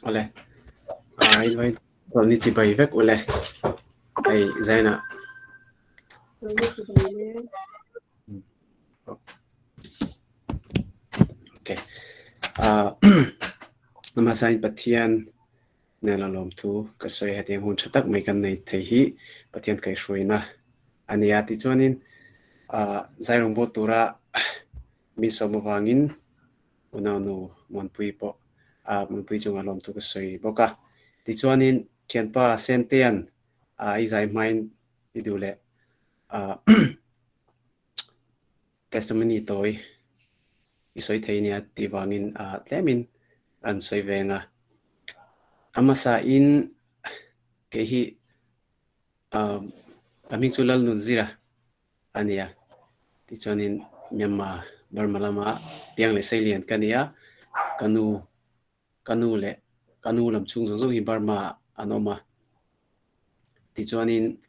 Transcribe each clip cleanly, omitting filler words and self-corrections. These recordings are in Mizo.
Awle, in chawlhni chibai vek ule hei Zaina. Chawlhni chibai le. Okay. Hmasain Pathian nen a lawmthu ka sawi hetiang hun tha tak mai kan nei thei hi Pathian kaihhruaina a ni a tichuanin zai rawngbâwl tura mi sawm avangin Unaunu Muanpui pawh Muanpui chungah lawmthu ka sawi bawk a. Tichuanin thianpa Sentea'n i zai hmain i duh leh testimony tawi i sawi thei nia tih vangin tlemin an sawi veng a. A hmasain kei hi ka hming chu Lalnunzira a ni a. Tichuanin Myanmar Burma lama piang leh seilian ka ni a, ka nu ka nu leh ka nu lam chhung zawng zawng hi Burma ah an awm a. Tichuanin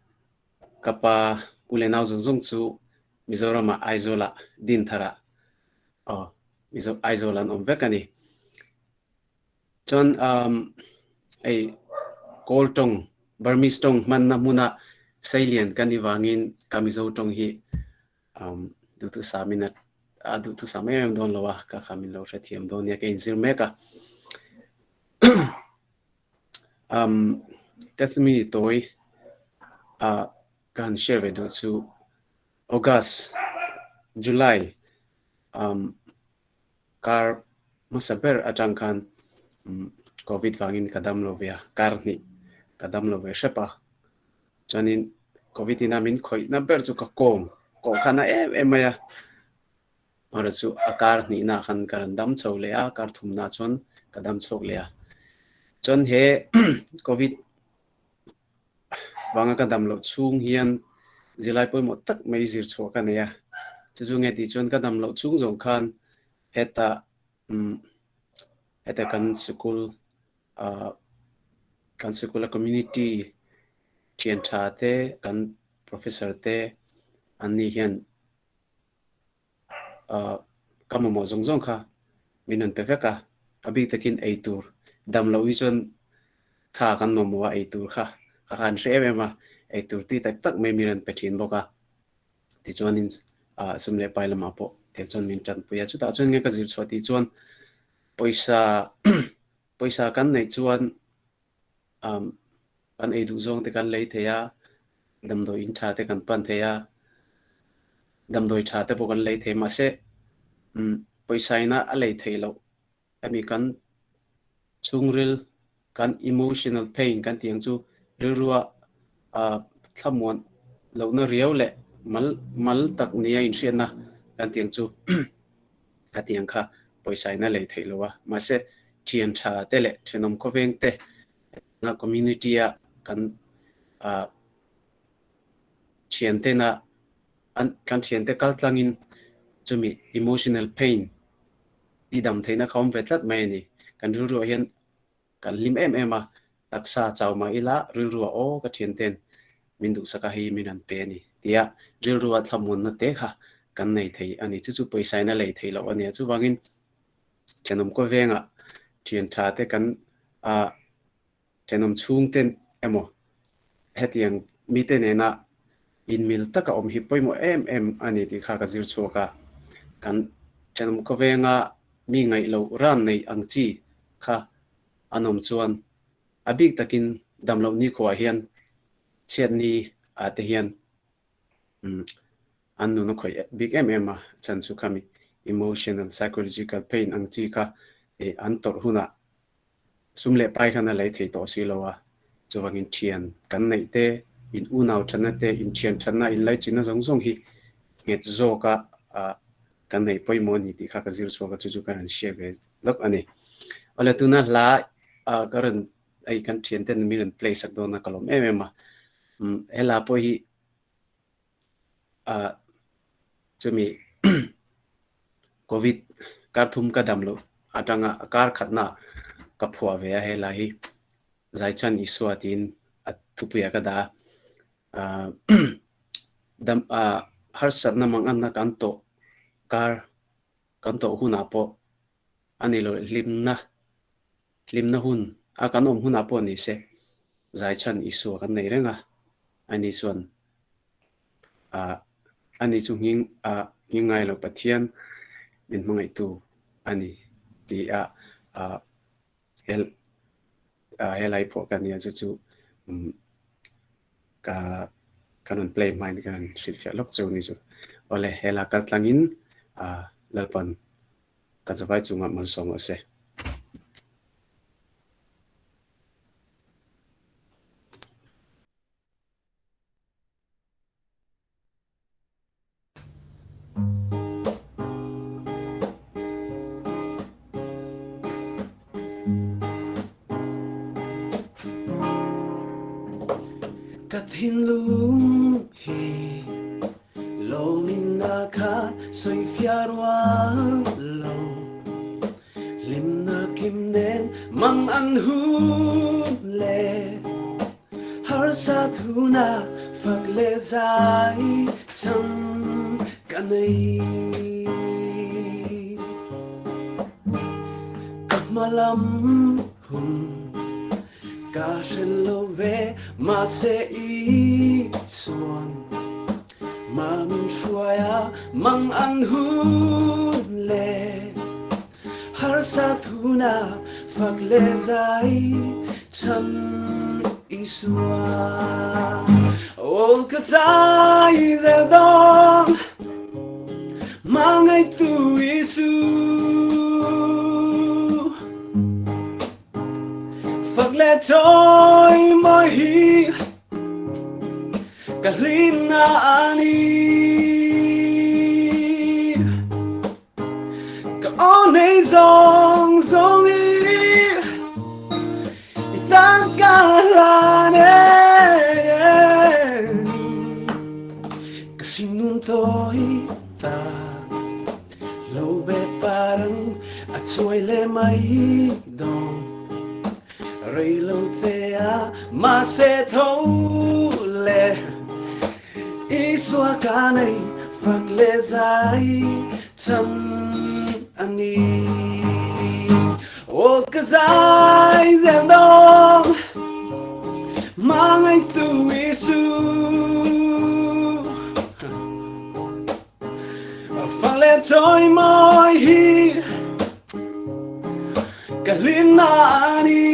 ka pa u leh nau zawng zawng chu Mizoramah Aizawlah Dintharah aw Mizo Aizawl an awm vek a ni. Chuan umm hei Kawl tawng Burmese tawng hmanna hmuna seilian ka nih vangin ka Mizo tawng hi umm duhthusam in a duhthusam em em dawn lo a, ka kha min lo hrethiam dawn nia ka inzir mek a. Umm testimony tawi ah ka han share ve duh chu August, July umm Kar hmasa ber atang khan Covid vangin ka dam lo ve a, kar hnih ka dam lo ve hrep a. Chuanin Covid ina min khawihna ber chu ka kawng, kawh kha na em em mai a. Amaherawh chu a kar hnihna khan ka rawn dam chho leh a, kar thumna chuan ka dam chhuak leh a. Chuan he Covid vanga ka dam loh chhung hian zirlai pawimawh tak mai zir chhuah ka nei a. Chu chu nge tih chuan ka dam loh chhung zawng khan hetah umm heta kan sikul ah kan sikula community thian tha te kan professor te an ni hian ka mamawh zawng zawng kha min rawn pe vek a, a bik takin ei tur dam loh hi chuan tha kan mamawh a ei tur kha ka han hre em em a, ei tur tui tak tak mai min rawn pe thin bawk a, tichuanin sum leh pai lamah pawh tiang chuan min tanpui a, chutah chuan nge ka zir chhuah tih chuan pawisa pawisa kan neih chuan umm kan ei duh zawng te kan lei thei a, damdawi in tha te kan pan thei a, damdawi tha te pawh kan lei thei mahse umm pawisa ina a lei theih loh hemi kan chhungril kan emotional pain kan tih ang chu rilrua ah thlamuan lohna riau leh mal mal tak nia inhriatna kan tih ang chu a tih ang kha pawisa ina lei theih loh a mahse thian tha te leh thenawm khawveng te na community a kan ah thian tena an kan thian te kal tlangin chumi emotional pain tih dam theihna kha awm ve tlat mai a ni. Kan rilruah hian kan hlim em em a, taksa chau mah ila rilruah aw ka thian ten min duhsak a hei min rawn pe a ni tia rilrua thlamuanna te kha kan nei thei a ni. Chu chu pawisa in a lei theih loh a nia. Chuvangin thenawm khawvengah thian tha te kan ah thenawm chhung te emaw hetiang mite nena inmil taka awm hi pawimawh em em a ni tih kha ka zir chhuak a. Kan thenawm khawvenga mi ngaih loh ran nei ang chi kha an awm chuan a bik takin damloh nikhuaah hian chhiatni ah te hian An nun a khawih bik em em a, chhan chu khami emotional, psychological pain ang chi kha an tawrh hunah sum leh pai khan a lei thei tawh si lo a, chuvangin thian kan neih te, in unau thatna te, in thian thatna, in laichinna zawng zawng hi nghet zawka kan neih pawimawh a ni tih kha ka zir chhuak a, chu chu ka rawn hriat ve lawk a ni. Awle tuna hla ka rawn hei kan thian ten min rawn play sak dawn a ka lawm em em a, he hla pawh hi ah chumi covid kar thum ka dam loh atanga kar khatna ka phuah ve a helai hi Zaichan Isua tiin a thupuiah ka dah a ah dam ah harsatna manganna kan tawh kar kan tawh hunah pawh a ni lo hlimna hlimna hun. A kan awm hunah pawh ni se zai chhan Isua kan nei reng a, ani chuan ah ani chu nghing ah nghing ngai lo Pathian min hmangaihtu a ni tih a ah hel ah helai pawh ka nia chu chu umm ka ka rawn play hmain ka rawn hrilhfiah lawk cheu ni chu. Awle hela kal tlangin ah Lalpan ka zavai chungah malsawm rawh se. Ka thinlung hi lawmin a khat sawifiah rual lo Hlimna kim nen mang an hun le Harsa thuna fak leh zai chang ka nei. Ka hma lam hun ka hre lo ve mahse i chuan Ma min hruai a mang ang hun le Harsa thuna fak le zai cham Isua. Aw ka zai zel dawn Hmangaihtu Isu. Fak le chawi mawi hi Ka hlimna a ni. Ka aw nei zawng zawng i i tan ka hlan e. Ka hringnun tawi ta lo bet parang a chuai le mai dawn. Rei lo te a mahse tho le Isua ka nei fak le zai cham a ni. Aw ka zai zel dawn hmangaihtu Isu. Fak le chawi mawi hi ka hlimna a ni.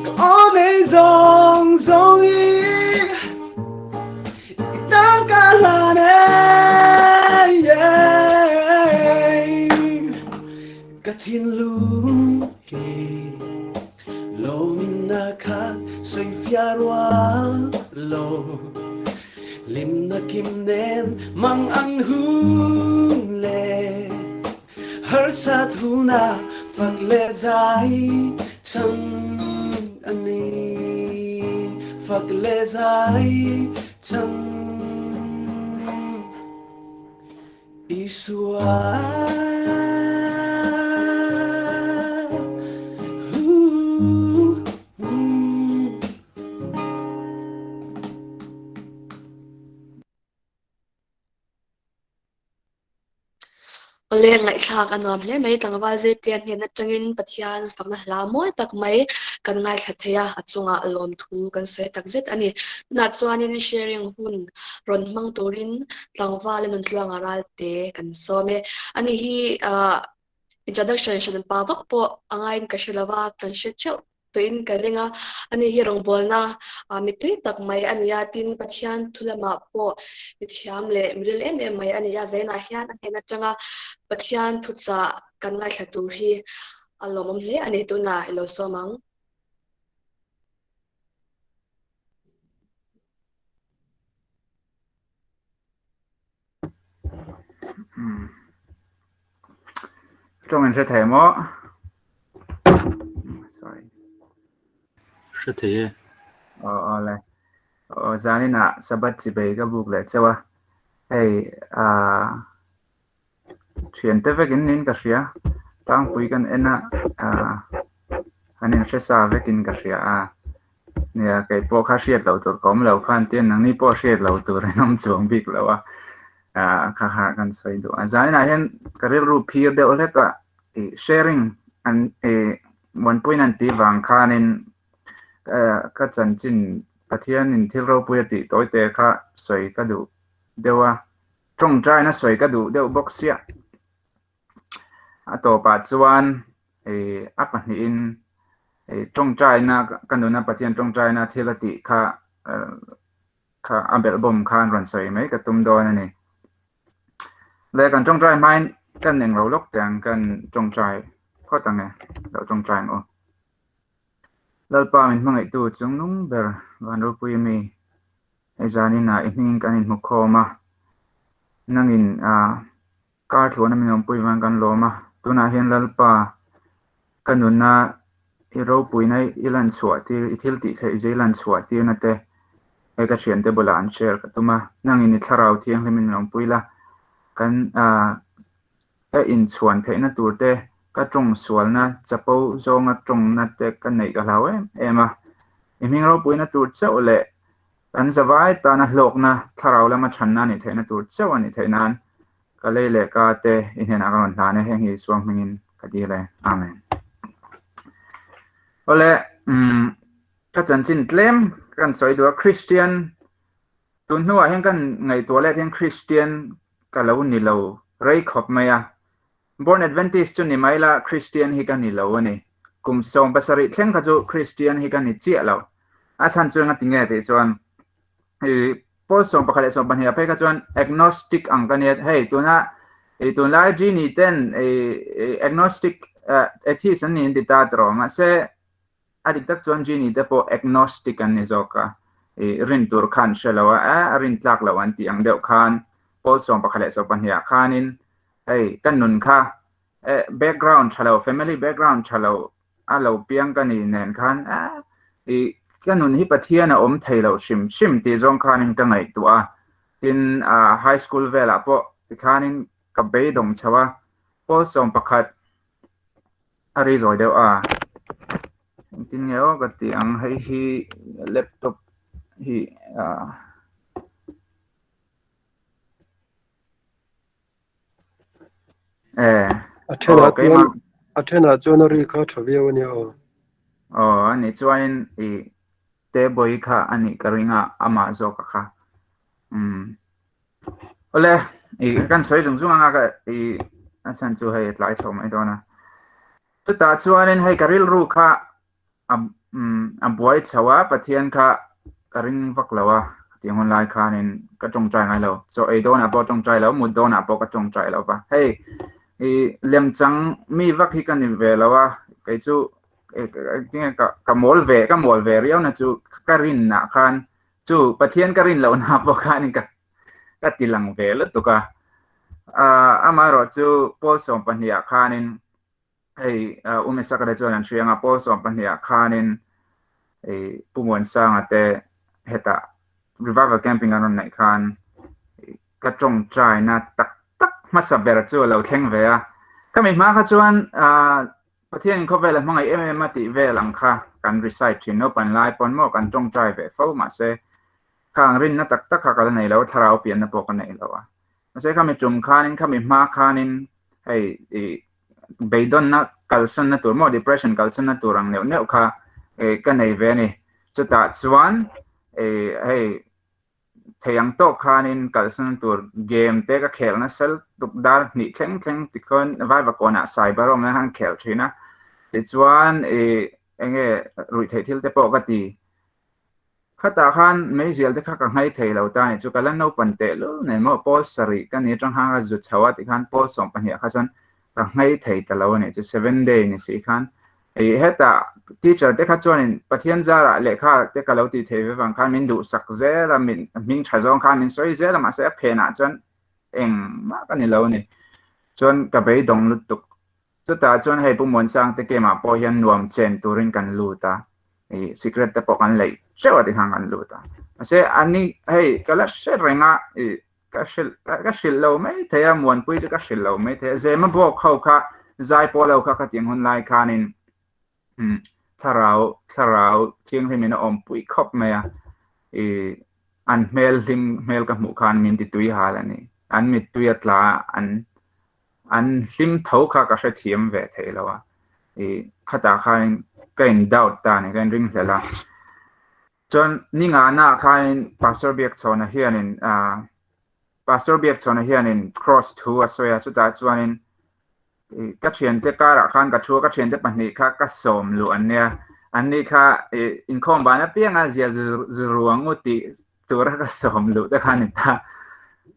Ka aw nei zawng zawng i i tan ka hlan e. Ka thinlung hi Lawmna kha sawifiah rual lo Hlimna kim nen mang ang hun le Harsat huna fak le zai chang a ni Fak le zai chang Isua. Awle ngaihthlak a nuam hle mai tlangval zirtir hnen atangin Pathian fakna hla mawi tak mai kan ngaithla thei a, a chungah lawmthu kan sawi takzet a ni. Tunah chuanin sharing hun rawn hmang turin tlangval a nuntluanga ralte kan sawm e. Ani hi ah introduction hran pa vak pawh a ngaiin ka hre lova, kan hre theuh tawhin ka ring a. Ani hi rawngbawlna ah mitui tak mai a ni a, tin Pathian thu lamah pawh mithiam leh miril em em mai a ni a. Zainah hian a hnen atanga Pathian thuchah kan ngaithla tur hi a lawmawm hle a ni. Tunah i lo sawm ang. Tawng in hre thei maw? Sorry. Hre thei e. Aw aw le. Aw zaninah Sabbath chibei ka buk leh chauh a. Hei ah Thiante vekin niin ka hria, tlangpui kan en a, ah an inhre sa vekin ka hria a, nia kei pawh kha hriat loh tur ka awm lo khan tia nangni pawh hriat loh tur in awm chuang bik lo a, ah kha kha kan sawi duh a. Zaninah hian ka rilru phir deuh hlek a. Sharing an muanpuiin an tih vang khanin ka chanchin Pathianin thil ropui a tih tawi te kha sawi ka duh deuh a, tawngtaina sawi ka duh deuh bawk sia. A tawpah chuan a pahnihin tawngtaina ka nuna Pathian tawngtaina thil a tih kha kha a belhbawm khan rawn sawi mai ka tum dawn a ni. Le kan tawngtai hmain kan englo lawk teh ang kan tawngtai phawt ang e, lo tawngtai ang aw. Lalpa min hmangaihtu chung nung ber van ropui mi hei zanin ah i hmingin kan inhmu khawm a, nangin ah Kar tluana min awmpui vang kan lawm a, tunah hian Lalpa ka nunna i ropuina i lan chhuah tir, i thil tih theih zia i lan chhuah tirna te hei ka thiante bulah an share ka tum a, nangin i thlarau thianghlim in min awmpui la, kan ka inchhuan theihna tur te, ka tawng sualna chapo zawnga tawngna te ka neih ka hlau em em a, i hming ropuina tur chauh leh Kan zavai tana hlawkna thlarau lama thanna a nih theihna tur chauh a nih theih nan ka lei leh ka te i hnenah ka rawn hlan e, heng hi Isua hmingin ka dil e. Amen. Awle, um, ka chanchin tlem kan sawi duh a, Christian tun hnuah hian kan ngaihtuah let hian Christian ka lo ni lo rei khawp mai a, Born Adventist chu ni mai la, Christian hi ka ni lo a ni. Kum 17 thleng kha chu Christian hi ka ni chiah lo. A chhan chu engati nge tih chuan i pawl 11 leh 12 ah phei kha chuan agnostic ang ka nia. Hei tuna i tunlai Genie ten i agnostic atheist an ni an ti ta tawh mahse A dik tak chuan Genie te pawh agnostic an ni zawk a, i rin tur kha an hre lo a, eh a rin tlak loh an tih ang deuh khan pawl 11 leh 12 ah khanin hei ka nun kha eh background tha lo, family background tha lo a lo piang ka ni nen khan eh i ka nun hi Pathian a awm thei lo hrim hrim tih zawng khanin ka ngaihtuah a, tin ah high school velah pawh tikhanin ka beidawng chho a, pawl 11 A ri zawi deuh a, engtin nge aw ka tih ang hei hi laptop hi ah eh A thenah chuan a thenah chuan a ri kha tha viau a nia aw. Aw a nih chuanin i Tebawii kha a nih ka ring a amah zawk a kha umm Awle i kan sawi zung zung anga ka i a chhan chu hei a tlai chho mai dawn a. Chutah chuanin hei ka rilru kha a umm a buai chho a Pathian kha ka ring vak lo a tiang hun lai khanin ka tawngtai ngai lo. Chaw ei dawnah pawh tawngtai lo, mut dawnah pawh ka tawngtai lo va. Hei i lemchang mi vak hi ka ni ve lo a, kei chu ka mawl ve ka mawl ve riau na chu ka rinna khan Chu Pathian ka rin lohna pawh khanin ka ka ti lang ve lutuk a. Amaherawh chu Paul 12 ah khanin hei U Mesaka te chuan an hria anga Paul 12 ah khanin hei Pu Muansanga te hetah revival camping an rawn neih khan ka tawngtaina tak tak hmasa ber chu a lo thleng ve a. Khami hma kha chuan Pathianin khawvel a hmangaih em em a tih vel ang kha kan recite thin naupan lai pawn maw kan tawngtai ve fo mahse khang rinna tak tak kha ka la nei lo thlarau pianna pawh ka nei lo a mahse khami tum khanin khami hma khanin hei i beidawnna kalsanna tur maw depression kalsanna tur ang neuh neuh kha ka nei ve a ni chutah chuan hei Thei ang tawk khanin kalsan tur game te ka khel nasa lutuk dar hnih thleng thleng tikhawn Vaivakawnah cyber awmna khan khel thin a, tichuan ih enge ruihtheih thil te pawh ka ti. Khatah khan meizial te kha ka nghai thei lo ta nih chu ka la naupan tehlul nen maw pawl sarih ka ni atang khan ka zu chho a tikhan pawl 12 ah kha chuan ka nghei thei ta lo a nih chu seven day ni si khan ih hetah teacher te kha chuanin Pathian zarah lehkha te ka lo tih thei ve vang khan min duhsak zel a min hming tha zawng khan min sawi zel a mahse a phenah chuan engmah ka ni lo a ni chuan ka beidawng lutuk chutah chuan hei Pu Muansang te game ah pawh hian nuam chen turin kan lut a ih secret te pawh kan leih teuh a tikhan kan lut a mahse ani hei ka la hre reng a ih Ka hrilh ka hrilh lo mai thei a, Muanpui chu ka hrilh lo mai thei a. Zema bawk ho kha zai pawh lo kha khatiang hun lai khanin umm thlarau thlarau thianghlimin a awmpui khawp mai a. Ih an hmel hlim hmel ka hmuh khan min ti tui hal a ni. An mittui a tla a an. An hlim tho kha ka hrethiam ve thei lo a, i khatah khanin ka in doubt ta a ni, ka in ringhlel a. Chuan ni ngahnaah khanin Pastor Biakchhawna hianin ah Pastor Biakchhawna hianin Kross thu a sawi a, chutah chuanin ka thiante karah khan ka thu a, ka thiante pahnih kha ka sawm luh an nia, an ni kha inkhawm ban apianga zia zu ruang u tih tura ka sawm luh te kha a ni ta.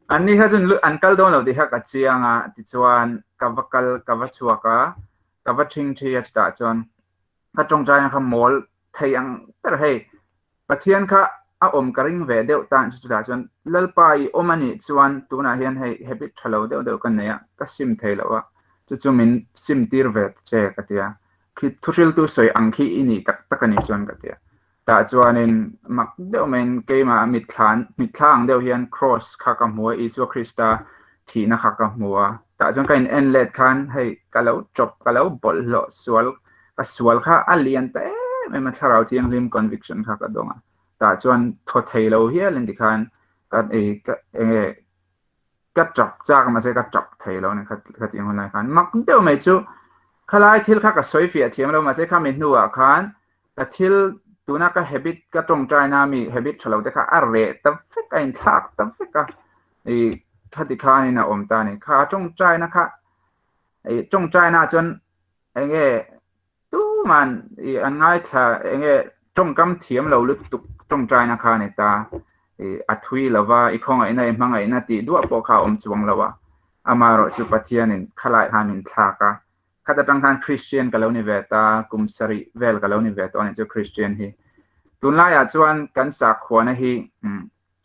An ni kha chu an kal dawn lo tih kha ka chiang a, tichuan ka va kal ka va chhuak a, ka va ṭhingṭhi a chutah chuan ka ṭawngṭaina kha mawl thei ang ber hei Pathian kha a awm ka ring ve deuh tan chu chutah chuan Lalpa i awm a nih chuan tunah hian hei habit tha lo deuh deuh ka nei a, ka sim thei lo a, chu chu min sim tir ve ta che ka ti a, khi thuhriltu sawi ang khi i nih tak tak a nih chuan ka ti a. Tah chuanin mak deuh maiin keimah mitthla mitthla ang deuh hian Kross kha ka hmu a, Isua Krista thihna kha ka hmu a, tah chuan ka in en let khan hei ka lo chawp ka lo bawlhhlawh sual ka sual kha a lian ta em em a thlarau thianghlim conviction kha ka dawng a tah chuan thaw thei lo hial in tikhan ka ei ka enge ka tap chak mahse ka tap thei lo ni kha kha tih hun lai khan mak deuh mai chu khalai thil kha ka sawi fiah thiam lo mahse khami hnuah khan ka thil tuna ka habit ka tawngtai na mi habit tha lo te kha a reh ta vek a inthlak ta vek a i khati khanin a awm ta a ni kha tawngtai na kha i tawngtai na chuan Enge tuman i an ngaithla enge tawngkam thiam lo lutuk tawngtaina kha a ni ta. I a thui lova i khawngaihna i hmangaihna tih duah pawh kha a awm chuang lo a. Amaherawh chu Pathianin khalai khan min thlak a. Khat atang khan Christian ka lo ni ve ta, kum sarih vel ka lo ni ve tawh a nih chu Christian hi. Tunlaiah chuan kan sakhuana hi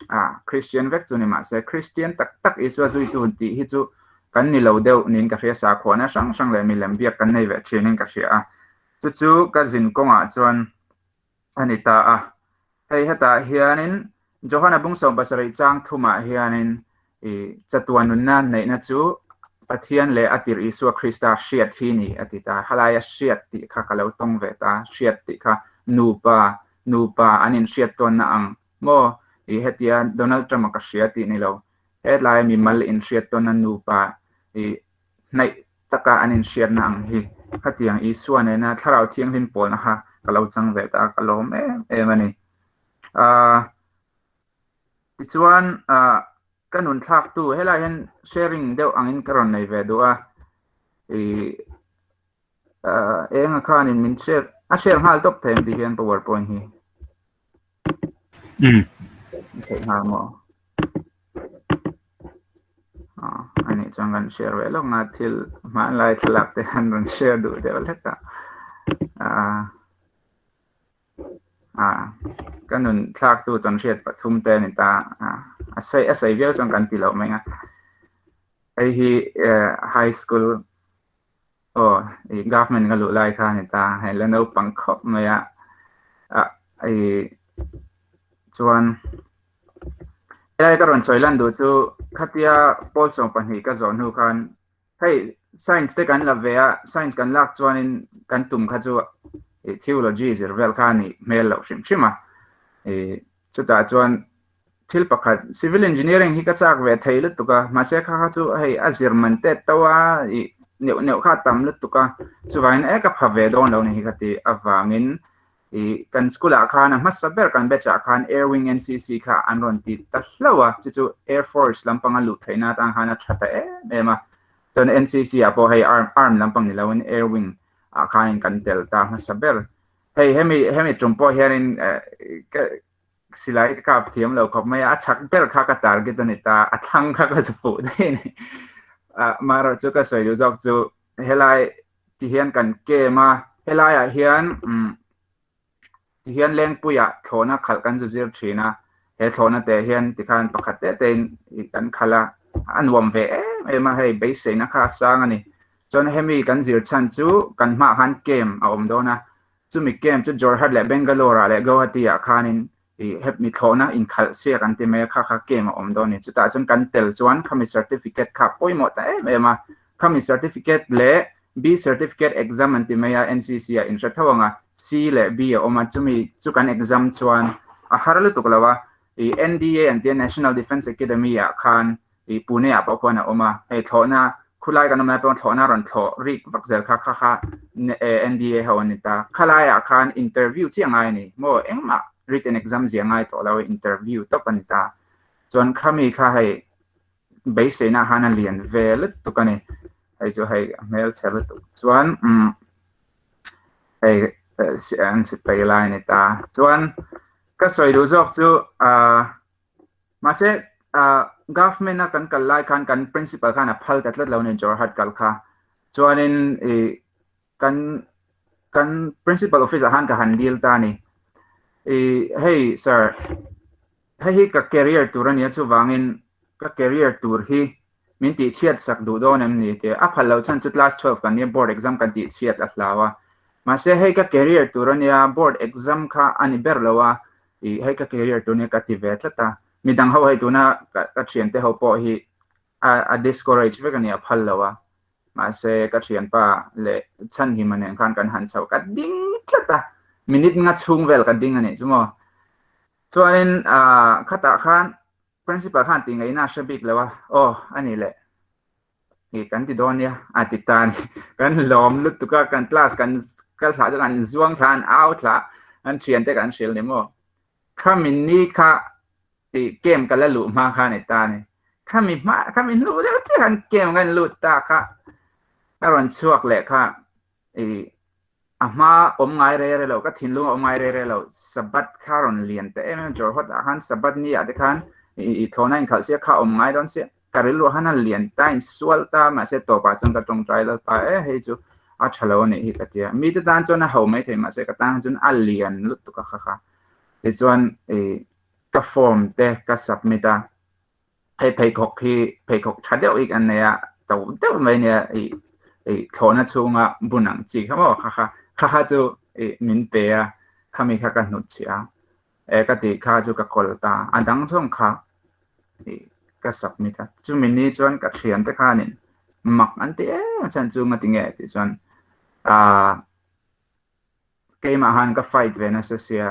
A, Kristian vek chu ni mah se, Kristian tak tak Isua zuitu tih hi chu kan ni lo deuh niin ka hria, sakhuana hrang hrang leh milem biak kan nei ve thinin ka hria a. Chu chu ka zin kawngah chuan a ni ta a. Hei hetah hianin Johana bung 70 chang thumah hianin i chatuan nunna neihna chu Pathian leh a tirh Isua Krista hriat hi ni a ti ta. Halaia hriat tih kha ka lo tawng ve ta, hriat tih kha nupa, nupa an inhriat tawnna ang Maw? I hetia Donald Trump-a ka hria tih ni lo. Hetlai mimal inhriat tawnna nupa i hnaih taka an inhriatna ang hi khatiang Isua nena Thlarau Thianghlim pawlna kha ka lo chang ve ta a, ka lawm em em a ni. Ahh tichuan ahh ka nun thlaktu helai hian sharing deuh angin ka rawn nei ve duh a, i Enga khanin min share a share nghal tawp thei ang ti hian powerpoint hi. Um. Theih nghal maw? Ah, ani chuan kan share ve lawk nga thil hmanlai thlalak te han rawn share duh deuh hlek a. Ah, ah, ka nun thlak tu chuan hriat pathum te ani ta. Ah, a sei a sei viau chuan kan ti loh mai a. Hei hi high school Aw, i government ka luh lai kha a ni ta, hei la naupang khawp mai a, ah i chuan helai ka rawn sawi lan duh chu khatia pawl 12 ka zawh hnu khan hei science te kan la ve a, science kan lak chuanin kan tum kha chu i theology zir vel kha a nih hmel loh hrim hrim a, i chutah chuan Thil pakhat, civil engineering hi ka chak ve thei lutuk a, mahse kha kha chu hei a zir man tet to a, ih neuh neuh kha a tam lutuk a, chuvangin e ka pha ve dawn lo ni hi ka ti avangin ih kan school ah khan a hmasa ber kan batch ah khan Air Wing NCC kha an rawn ti ta hlauh a, chu chu Air Force lampanga luh theihna atang khan a tha ta em em a, chuan NCC ah pawh hei arm arm lampang ni loin Air Wing ah khanin kan tel ta hmasa ber. Hei hemi hemi tum pawh hianin ka Silai ka kap thiam lo khawp mai a, a chak ber kha ka target a ni ta, a thlang kha ka zu fuh daih a ni. Ah, marawh chu ka sawi duh zawk chu helai ti hian kan kem a, helaiah hian umm ti hian Lengpuiah thlawhna khalh kan zu zir thin a, he thlawhna te hian tikhan pakhat te tein kan khalh a, a nuam ve em em a, hei beiseina kha a sang a ni. Chuan hemi kan zir chhan chu kan hmaah khan kem a awm dawn a, Chumi camp chu Jorhat leh Bangalore ah leh Guwahati ah khanin i hepmi thlawhna inkhalh siak an ti mai a, kha kha camp a awm dawn a ni. Chutah chuan kan tel chuan khami certificate kha pawimawh ta em em a, khami certificate leh B certificate exam an ti mai a, NCC ah inhre tho ang a, C leh B a awm a, chumi chu kan exam chuan a har lutuk lo a, i NDA an tia National Defence Academy ah khan i Pune ah pawh khuan a awm a, hei thlawhna. Khulai kan awm lai pawh thlawhna rawn thlawh rik vak zel kha kha kha NDA ho an ni ta. Khalaiah khan interview chiah ngai a ni maw engmah written exam zia ngai tawh lo interview tawp a ni ta. Chuan khami kha hei beiseina khan a lian ve lutuk a ni. Hei chu hei a hmelchhe lutuk. Chuan umm hei an sipai lai a ni ta. Chuan ka sawi duh zawk chu ahh Mahse, government a kan kal lai khan kan principal khan a phal ta tlat lo a ni Jorhat kal kha. Chuanin ih kan kan principal office ah khan ka han dil ta a ni. Ih hei sir, hei hi ka career tur a nia chuvangin ka career tur hi min tih chhiat sak duh dawn em ni tih a phal loh chhan chu class 12 kan nia board exam kan tih chhiat a hlau a. Mahse hei ka career tur a nia board exam kha a ni ber lo a ih hei ka career tur nia ka ti ve tlat a. Midang ho hei tuna ka thiante ho pawh hi a a discourage vek a ni a phal lo a. Mahse ka thianpa leh Chhanhima nen khan kan han chhoh ka ding tlat a minute nga chhung vel ka ding a nih chu maw. Chuanin ah khatah khan Principal khan tih ngaihna a hre bik lo a, aw a ni leh i kan ti dawn nia a ti ta a ni. Kan lawm lutuk a, kan class kan kal thlah chu kan zuang thla, an au thla, an thiante kan hrilh ni maw. Khami ni kha i camp ka la luh hma kha a ni ta a ni. Khami hma khami hnu deuh chiah khan camp kan lut ta kha a rawn chhuak leh kha I a hma awm ngai re re lo, ka thinlung a awm ngai re re lo, Sabbath kha rawn lian ta em em Jorhat ah khan Sabbath ni ah te khan i thlawhna inkhalh sia kha awm ngai dawn sia, ka rilru ah khan a lian ta in sual ta mahse tawpah chuan ka tawngtai lalpa e hei chu a tha lo a nih hi ka tia, mite tan chuan a ho maithei mahse ka tan chuan a lian lutuk a kha kha tichuan i ka form te ka submit a. Hei pheikhawk hi pheikhawk tha deuh hi kan nei a, to deuh mai nia ih ih thlawhna chhunga bun ang chi kha maw kha kha kha kha chu ih min pe a, khami kha ka hnut chhiah a, e ka tih kha chu ka kawl ta, a dang zawng kha ih ka submit a, chumi ni chuan ka thiante khanin mak an ti em a chhan chu ngati nge tih chuan ah Keimah han ka fight ve nasa sia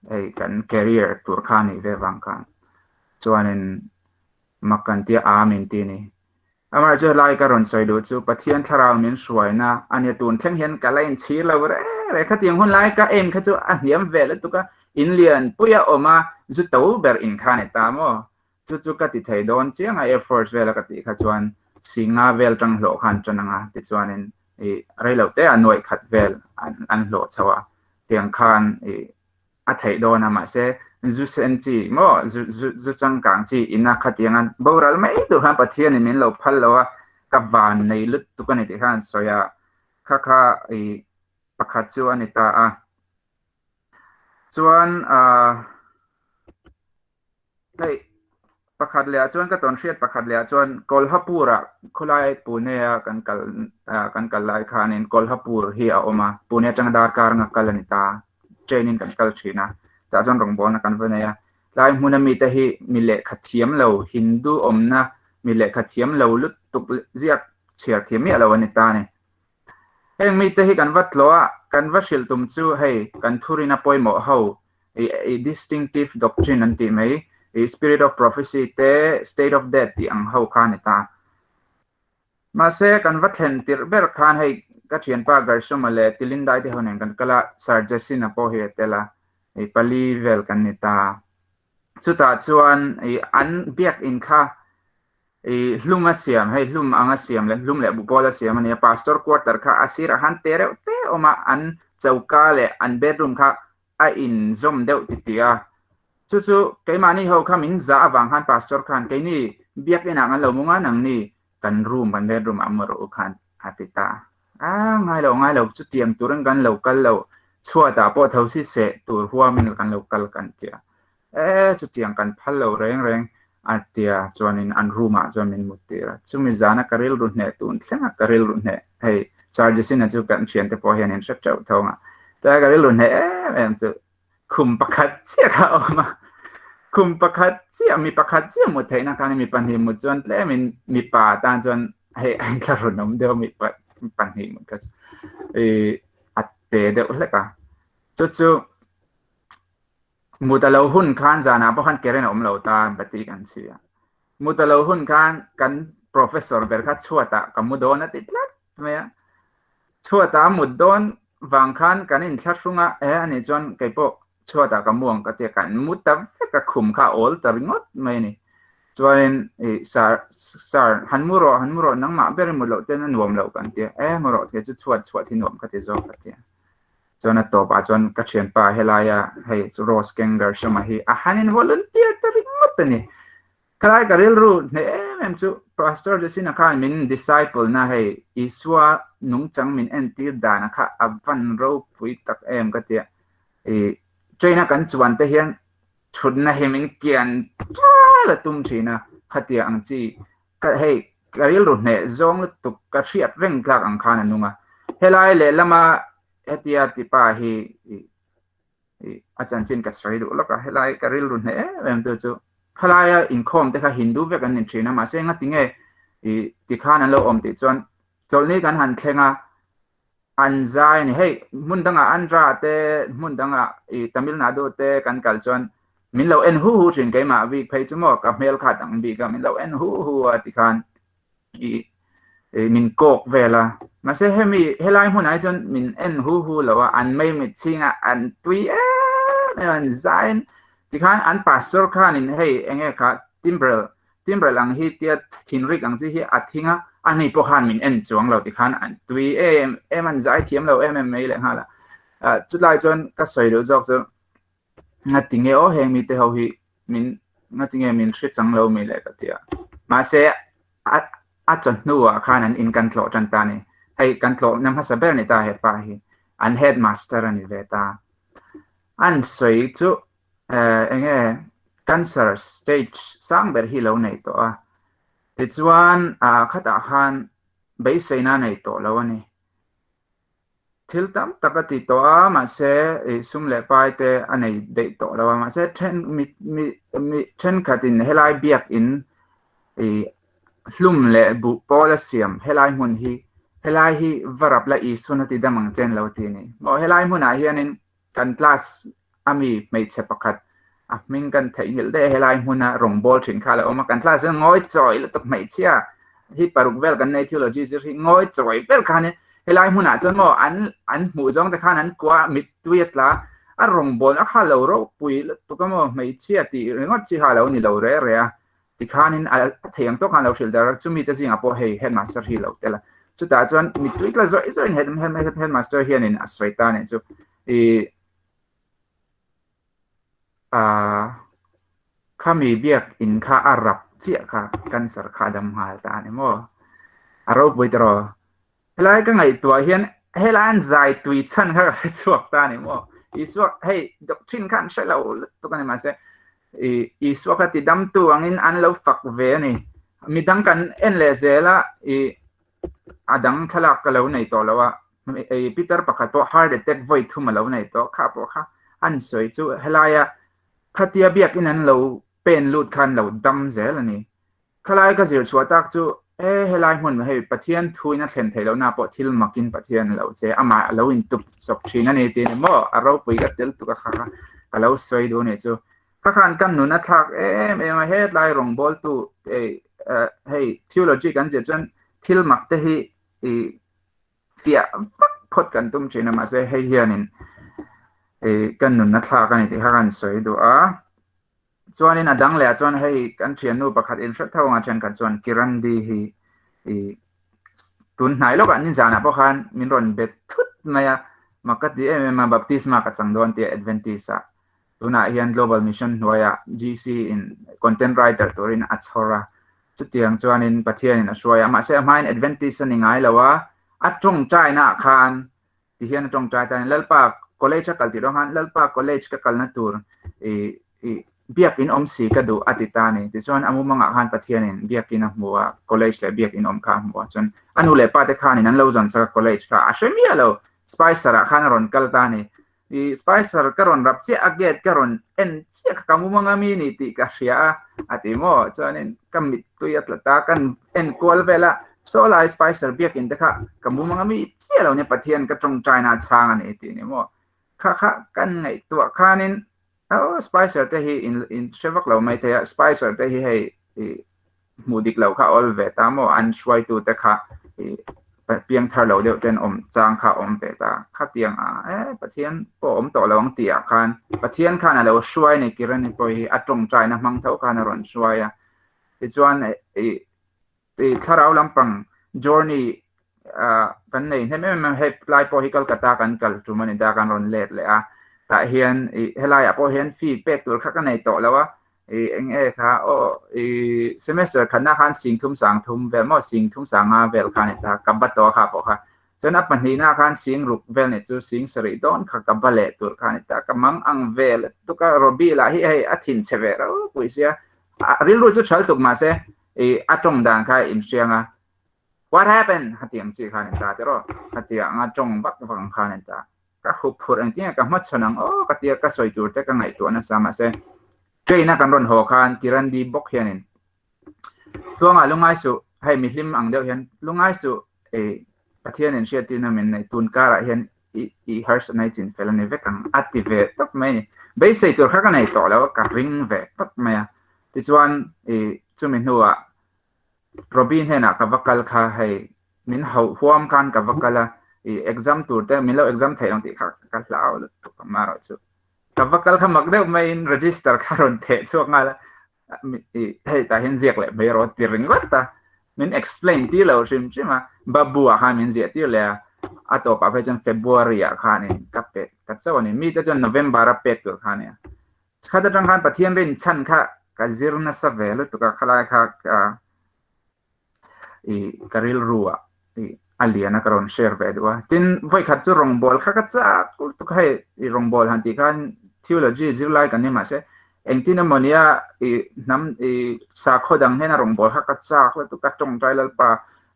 hei kan career tur kha nih ve vang khan chuanin mak kan tia a min ti ni. Amaherawhchu chu helai ka rawn sawi duh chu Pathian thlarau min hruaina a nia tun thleng hian ka la inchhir lo re re khatiang hun lai ka aim kha chu a hniam ve lutuk a in lian pui a awm a zu to ber in kha ni ta maw Chu chu ka ti thei dawn chiang a, Air Force vela ka tih kha chuan Singa vel tang hlawh khan tan ang a, tichuanin ih rei loh te a nuaih khat vel an hlawh chho a, tiang khan ih a theih dawn a, mahse zu sen chi maw zu zu zu changkang chi ina khatiang a boral mai tur khan Pathianin min lo phal lo a, ka van nei lutuk a ni tih khan an sawi a, kha kha ih pakhat chu a ni ta a. Chuan ah. Hei, pakhat leh ah chuan ka tawn hriat pakhat leh ah chuan Kolhapur ah khawlai Pune a kan kal kan kal lai khanin Kolhapur hi a awm a, Pune atanga darkar anga kal a ni ta, train in kan kal thin a, tah chuan rawngbawlna kan va nei a, tlai hmuna mite hi mi lehkha thiam lo, Hindu awmna mi lehkha thiam lo lutuk ziak chhiar thiam miah lo a ni ta a ni. Heng mite hi kan va tlawh a, kan va hrilh tum chu hei kan thurina pawimawh ho i distinctive doctrine an tih mai, i spirit of prophecy te, state of death tih ang ho kha a ni ta. Mahse kan va thlen tirh ber khan hei ka thianpa Gershoma leh Tilindai te ho nen kan kal a, Sir Jesina pawh hi a tel a, i pali vel kan ni ta. Chutah chuan i an biakin kha I hlum a siam, hei hlum anga siam leh hlum leh bupawl a siam a nia. Pastor quarter kha a sirah khan te reuh te awm a, an choka leh an bedroom kha a inzawm deuh titih a. Chu chu keimahni ho kha min zah avang khan pastor khan keini biakinah kan lo mu ngan ang ni, kan room kan bedroom ah mu rawh u khan a ti ta. A ngai lo ngai lo chutiang turin kan lo kal lo, chhuatah pawh tho si seh tur huamin kan lo kal kan ti a. E chutiang kan phal lo reng reng a tia chuanin an room ah chuan min mut tir a, chumi zana ka rilru hneh tun thleng a ka rilru hneh hei Chargesina chu kan thiante pawh hian in hre teuh tho ang a, chuan ka rilru hneh em em chu khum pakhat chiah kha a awm a, khum pakhat chiah mi pakhat chiah mut theihna khan mi pahnih mut chuan tlemin mipa tan chuan hei a inthlahrun awm deuh mi pahnih mut kha chu ih a te deuh hlek a, chu chu. Mut a lo hun khan zanah pawh khan current a awm lo ta bati kan chhi a. Mut a lo hun khan kan Professor ber kha chhuatah ka mu dawn a ti tlat mai a. Chhuatah a mut dawn vang khan kan inthlahrung a, e anih chuan kei pawh chhuatah ka mu ang ka ti a, kan mu ta vek a, khum kha a awl ta ringawt mai a ni. Chuanin i sir, sir han mu rawh, han mu rawh, nangmah ber i mut loh ten a nuam loh kan ti a, e mu rawh thei chu chhuat chhuat hi nuam ka ti zawk ka ti a. Chuan a tawpah chuan ka thianpa helaia hei Rose Kenger Sharma hi a han in volunteer ta ringawt a ni. Khalai ka rilru hneh em em chu Pastor Jesina khan min disciple na hei Isua nungchang min entir dana kha a van ropui tak em ka tia. I train a kan chuan te hian thutna hi min kian ṭal a tum thin a, khatia ang chi ka hei ka rilru hneh zawng lutuk ka hriat reng tlak ang khan a nung a. Helai lehlama hetia tipa hi i a chanchin ka sawi duh lawk a, helai ka rilru hneh em em tu chu khalaia inkhawm te kha Hindu vek an ni thin a, mahse ngatinge i tikhan an lo awm tih chuan chawlhni kan han thleng a, an zai a ni. Hei hmun dangah Andhra te hmun dangah i Tamil Nadu te kan kal chuan min lo en hu hu thin keimah bik phei chu maw ka hmel kha dang bik a min lo en hu hu a tikhan i min kawk vel a mahse hemi helai hmunah hi chuan min en hu hu lo a an mei mit chhing a an tui em em an zain tikhan an pastor khanin hei enge kha timbrel timbrel ang hi tia thinrik ang chi hi a thing a ani pawh khan min en chuang lo tikhan an tui em em an zai thiam lo em em mai lehnghal a chutlai chuan ka sawi duh zawk chu Ngatinge aw heng mite ho hi min ngatinge min hre chang lo mi le ka ti a. Mahse a a chawhnuah khan an in kan tlawh tan ta a ni. Hei kan tlawhna hmasa ber ni ta hepa hi. An headmaster a ni ve ta. An sawi chu eh enge cancer stage sang ber hi lo nei tawh a. Tichuan ah khatah khan beiseina a nei tawh lo a ni. Thil tam tak a ti tawh a, mahse ih sum leh pai te a nei daih tawh lo a, mahse then mi mi mi thenkhatin helai biakin ih hlum leh buh pawl a siam helai hmun hi helai hi va rap la Isuan a ti dam ang chen lo ti a ni. Maw helai hmunah hianin kan class a mi hmeichhe pakhat a hming kan theihnghilh daih a helai hmuna rawngbâwl ṭhin kha a lo awm a, kan class hian ngawi chawi lutuk hmeichhia hi paruk vel kan nei theology zir hi ngawi chawi ber khan helai hmunah chuan maw an an hmuh zawng te khan an kua mittui a tla a rawngbâwl a kha lo ropui lutuk a maw hmeichhia tih ringawt chi kha a lo ni lo re re a tikhanin a thei ang tawk khan a lo hrilh der a chumi te zingah pawh hei headmaster hi a lo tel a chutah chuan mittui tla zawih zawih in headmaster hianin a sawi ta a nih chu ih Ahh khami biakin kha a rap chiah kha cancer kha a dam nghal ta a ni maw? A ropui tawh Helai ka ngaihtuah hian helai an zai tui chhan kha ka hre chhuak ta a ni maw? Isua hei doctrine kha an hre lo lutuk a ni mahse ih Isua kha ti damtu angin an lo fak ve a ni. Midang kan en leh zel a ih a dang thlalak ka lo nei tawh lo a. Peter pakhat pawh heart attack vawi thum a lo nei tawh kha pawh kha an sawi chu helaia khatia biakin an lo pen lut khan lo dam zel a ni. Khalai ka zir chhuah tak chu e helai hmun hei Pathian thuin a thlen theih lohna pawh thil makin Pathian a lo che amah a lo intup chawp thin a ni tih a ni maw a ropui ka tel tuk a kha kha ka lo sawi duh a nih chu. Kha khan kan nun a thlak em em a hetlai rawngbawltu hei theology kan zir chuan thil mak te hi ih fiah vak phawt kan tum thin a mahse hei hianin ih kan nunna thlak a ni tih kha kan sawi duh a chuanin a dang leh ah chuan hei kan thiannu pakhat in hre tho anga thenkhat chuan Kirandi hi ih tun hnai lawkah nizanah pawh khan min rawn bet thut mai a mak ka ti em em a baptisma ka chang dawn tih Adventist ah tunah hian Global Mission hnuaiah GC in content writer turin a chhawr a Chutiang chuanin Pathianin a hruai a, mahse a hmain Adventist a ni ngai lo a, a tawngtainaah khan ti hian a tawngtai ta a ni, Lalpa college a kal tih ruang khan Lalpa college ka kalna tur i i biakin awm si ka duh a ti ta a ni. Tichuan a mumangah khan Pathianin biakin a hmu a, college leh biakin awm kha a hmu a, chuan a nu leh pa te khanin an lo zawn sak a college kha a hre miah lo, Spicer ah khan a rawn kal ta a ni. I Spicer ka rawn rap chiah a gate ka rawn en chiah kha ka mumang a mi ni tih ka hria a a ti maw chuanin ka mittui a tla ta kan en kual vel a saw lai Spicer biakin te kha ka mumang a mi chiah lo nia Pathian ka tawngtaina a chhang a ni tih ni maw kha kha kan ngaihtuah khanin oh Spicer te hi in in hre vak lo mai thei a Spicer te hi hei i. Hmuh dik loh kha awl ve ta maw? An hruaitute kha piangthar lo deuh ten awm chang kha awm ve ta. Khatiang a e Pathian pawh awm tawh lo ang tih ah khan Pathian khan a lo hruai ni Kirani pawh hi a tawngtaina hmang tho khan a rawn hruai a. Tichuan i thlarau lampang journey kan nei hnem em em hei tlai pawh hi Kolkata kan kal tum a ni ta kan rawn let leh a tah hian ih helaiah pawh hian fee pek tur kha ka nei tawh lo a ih eng nge kha aw ih semester khatna khan singthum sangthum vel maw singthum sanga vel kha a ni ta ka ba tawh a kha pawh kha chuan a pahnihna khan sing ruk vel ni chu sing sarih dawn kha ka ba leh tur kha a ni ta ka mang ang vel tuk a Robbie lah hi hei a thinchhe ve ropui sia rilru chu thal tuk mahse ih a tawng dan kha a inhriang a. What happened? Hatiang chi khan in ta tiraw? Hatiang a tawng vak vak ang khan in ta. Ka hup phurh engtin nge ka hmachhawn ang aw ka tia ka sawi tur te ka ngaihtuah nasa mahse train a kan rawn haw khan Kirandi bawk hianin Tluangah lungai suh hei mihlim ang deuh hian lungai suh ei Pathian in hriattirna min nei tun karah hian i i harsatna i chin fel a ni vek ang a ti ve tawp mai a ni. Beisei tur kha ka nei tawh lo a ka ring ve tawp mai a. Tichuan i chumi hnuah Robbie hnenah ka va kal kha hei min hauh huam khan ka va kal a, i exam tur te min lo exam theih ang tih kha ka hlau lutuk a marawh chu ka va kal kha mak deuh maiin register kha rawn theh chhuak nghal a, i hei tah hian ziak leh mai rawh ti ringawt a, min explain tir lo hrim hrim a, Babu ah khan min ziah tir leh a, a tawpah phei chuan February ah khanin ka pe ta chauh a ni, mite chuan November a pek tur kha a nia. Khat atang khan Pathian rin chhan kha ka zir nasa ve lutuk a, khalai kha i ka rilru ah i a lian a ka rawn share ve duh a. Tin, vawikhat chu rawngbawl kha ka chak lutuk a, hei i rawngbawl han tih khan theology zirlai kan ni mahse engtin emaw nia i hnam i sakhaw dang hnena rawngbawl kha ka chak lutuk a, tawngtai Lalpa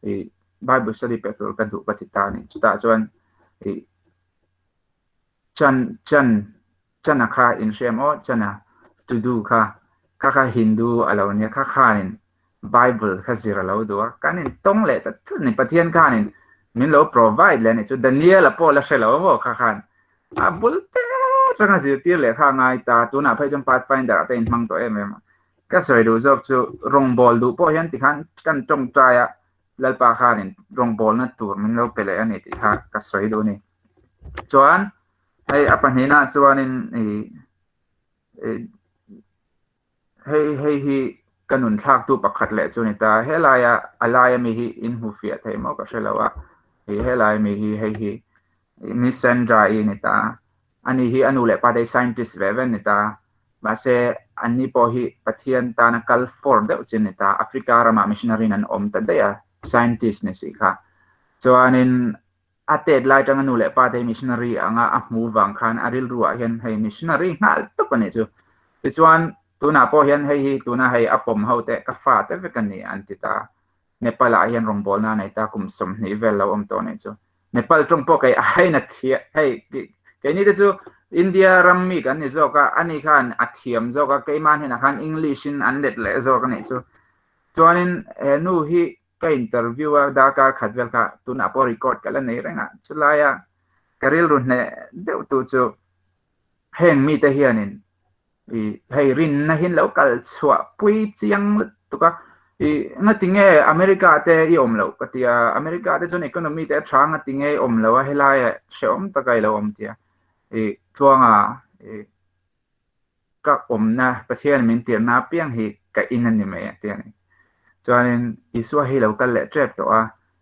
i Bible study pe tur ka duh ka ti ta a ni. Chutah chuan i Chan chan chana kha in hriam aw chana to do kha kha kha Hindu a lo nia kha khanin Bible kha zir a lo duh a kan in tawng leh ta thut ni Pathian khanin min lo provide leh a nih chu Daniel a pawh la hre lo maw kha khan a bul te atanga zirtir leh kha a ngai ta tunah phei chuan pathfinder ah te in hmang tawh em em a ka sawi duh zawk chu rawngbawl duh pawh hian tikhan kan tawngtai a Lalpa khanin rawngbawlna tur min lo pe leh a ni tih kha ka sawi duh a ni. Chuan hei a pahnihna chuanin ih ih hei hei hi ka nun thlaktu pakhat leh chu a ni ta. Helaia a laia mi hi in hmu fiah thei maw ka hre lo a, ih helai mi hi hei hi Miss Sandra-i a ni ta. Ani hi a nu leh pa te hi scientist ve ve an ni ta. Mahse anni pawh hi Pathian tana kal fawr deuh chi an ni ta. Africa ramah missionary in an awm ta daih a, scientist ni si kha. Chuanin A tet lai atanga nu leh pa te missionary anga a hmu vang khan a rilru ah hian hei missionary nghal tawp a nih chu. Tichuan tunah pawh hian hei hi tuna hei a pawm ho te ka fa te vek a ni an ti ta. Nepal ah hian rawngbawlna a nei ta kum 20 vel lo awm tawh a nih chu. Nepal tawng pawh kei aiin a thiam hei keini te chu India ram mi kan ni zawk a, ani khan a thiam zawk a keimah hnenah khan English in an let leh zawk a nih chu. Chuanin he nu hi Ka interview a darkar khat vel kha tunah pawh record ka la nei reng a, chulaia ka rilru hneh deuh tu chu heng mite hianin i hei rinna hi an lo kal chhuah pui chiang lutuk a, i ngatinge America te i awm loh ka ti a, America te chuan economy te a tha ngatinge i awm loh a helaiah hrehawm taka i lo awm tia i tluanga i ka awmna Pathian min tirhna apiang hi ka in a ni mai a ti a ni. Chuanin Isua hi lo kal leh tep tawh a,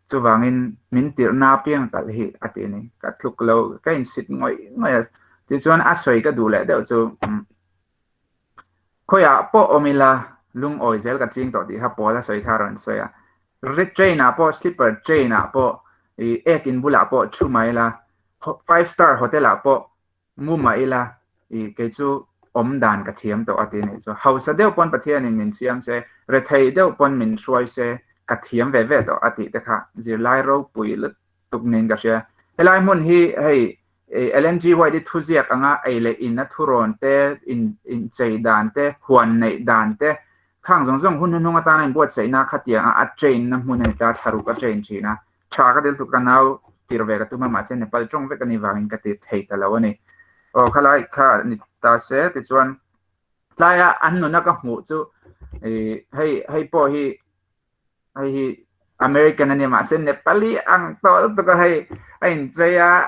chuvangin min tirhna apiang a kalh hi a ti a ni. Ka tluk lo, ka insit ngawih ngawih a. Tichuan a sawi ka duh leh deuh chu khawiah pawh awm ila lungawi zel ka ching tawh tih kha Paul a sawi kha a rawn sawi a. Train ah pawh sleeper train ah pawh ih ek in bulah pawh thu mai ila five star hotel ah pawh Mu mah ila, i kei chu awm dan ka thiam tawh a ti nih chu. Hausa deuh pawn Pathianin min siam se, rethei deuh pawn min hruai se, ka thiam ve ve tawh a tih te kha zirlai ropui lutuk niin ka hria. Helai hmun hi hei Ellen G. White i thuziak anga ei leh in a thurawn te, in inchei dan te, huan neih dan te, khang zawng zawng hun hnuhnung atana inbuatsaihna khatiang a a train na hmun a ni ta, thlaruk a train thin a. Tha ka dil tuk ka nau tir ve ka tum a mahse Nepal tawng vek a nih vangin ka ti thei ta lo a ni. Aw khalai kha ni ta se tichuan tlaia an nuna ka hmuh chu ih hei hei pawh hi Hei hi American a nia mahse Nepali ang tawh lutuk a hei a inchei a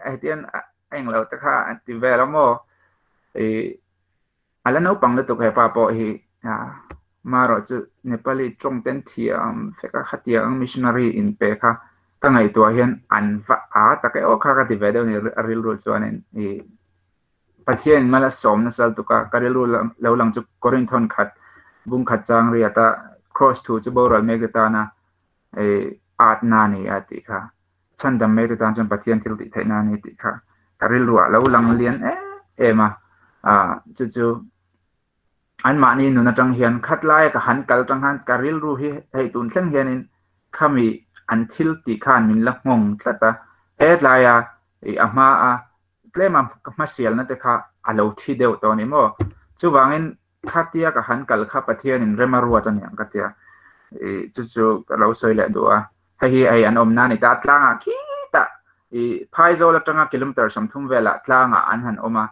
hetiang a englo te kha a ti vel a maw ih a la naupang lutuk hepa pawh hi marawh chu Nepali tawng ten thiam vek a khatiang ang missionary inpe kha ka ngaihtuah hian an va a tak e aw kha ka ti ve deuh a ni a rilru chuanin ih. Pathian mal a sawm nasa lutuk a, ka rilru lo lang chu Korinth hawn khat bung khat chang riat a, Kraws thu chu boral mek te tana atna a ni a tih kha, chhandam mek te tan chuan Pathian thil tih theihna a ni tih kha ka rilru ah lo lang lian em em a, chu chu anmahni nun atang hian khat laia ka han kal atang khan ka rilru hi hei tun thleng hianin khami an thil tih khan min la nghawng tlat a, hetlaia a hma a tlema ka hmasialna te kha a lo thi deuh tawh a ni maw? Chuvangin khatia ka han kal kha Pathianin rem a ruat a niang ka tia. Ih chu chu ka lo sawi leh duh a. Hei hi hei an awmna a ni ta a, tlangah khitah ih phaizawl atanga kilometer 30 velah tlangah an han awm a,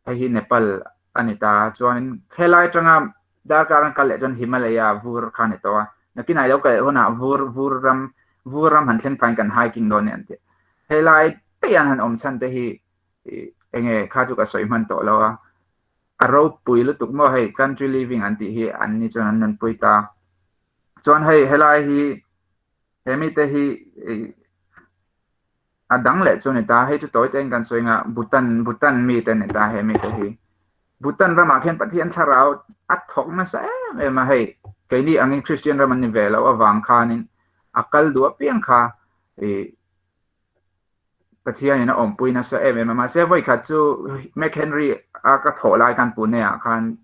hei hi Nepal a ni ta. Chuanin helai atanga darkar an kal leh chuan Himalaya vur kha a ni tawh a, nakinah i lo kal leh hunah vur vur ram vur ram han thleng phain kan hiking dawn a ni an ti. Helai daih an han awm chhan te hi enge kha chu ka sawi hman tawh lo a, a ropui lutuk maw hei country living an tih hi an ni chuan an nunpui ta. Chuan hei helai hi he mite hi a dang leh chu a ni ta, hei chu tawi tein kan sawi anga Bhutan Bhutan mite a ni ta he mite hi. Bhutan ramah khian Pathian thlarau a thawk nasa em em a hei keini angin Christian ram an ni ve loh avang khanin a kal duh apiang kha ih Pathianin a awmpui nasa em em a, mahse vawikhat chu McHenry a ka thawh lai khan Pune ah khan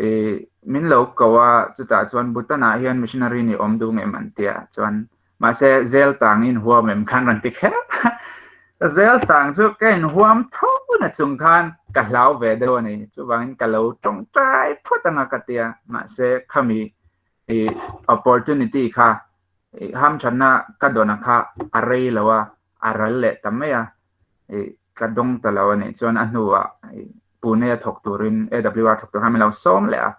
ih min lo ko a, chutah chuan Bhutan ah hian missionary nih awm duh ngem an tia chuan mahse zel tang in huam em khan rawn ti kher a, zel tang chu ka in huam tho na chung khan ka hlau ve deuh a ni, chuvangin ka lo tawngtai phawt anga ka tia, mahse khami ih opportunity kha Ih hamthatna ka dawn a kha a rei lo a, a ral leh ta mai a, ih ka dawng ta lo a nih chuan a hnuah ih Pune a thawk turin AWR thawk tur khan min lo sawm leh a,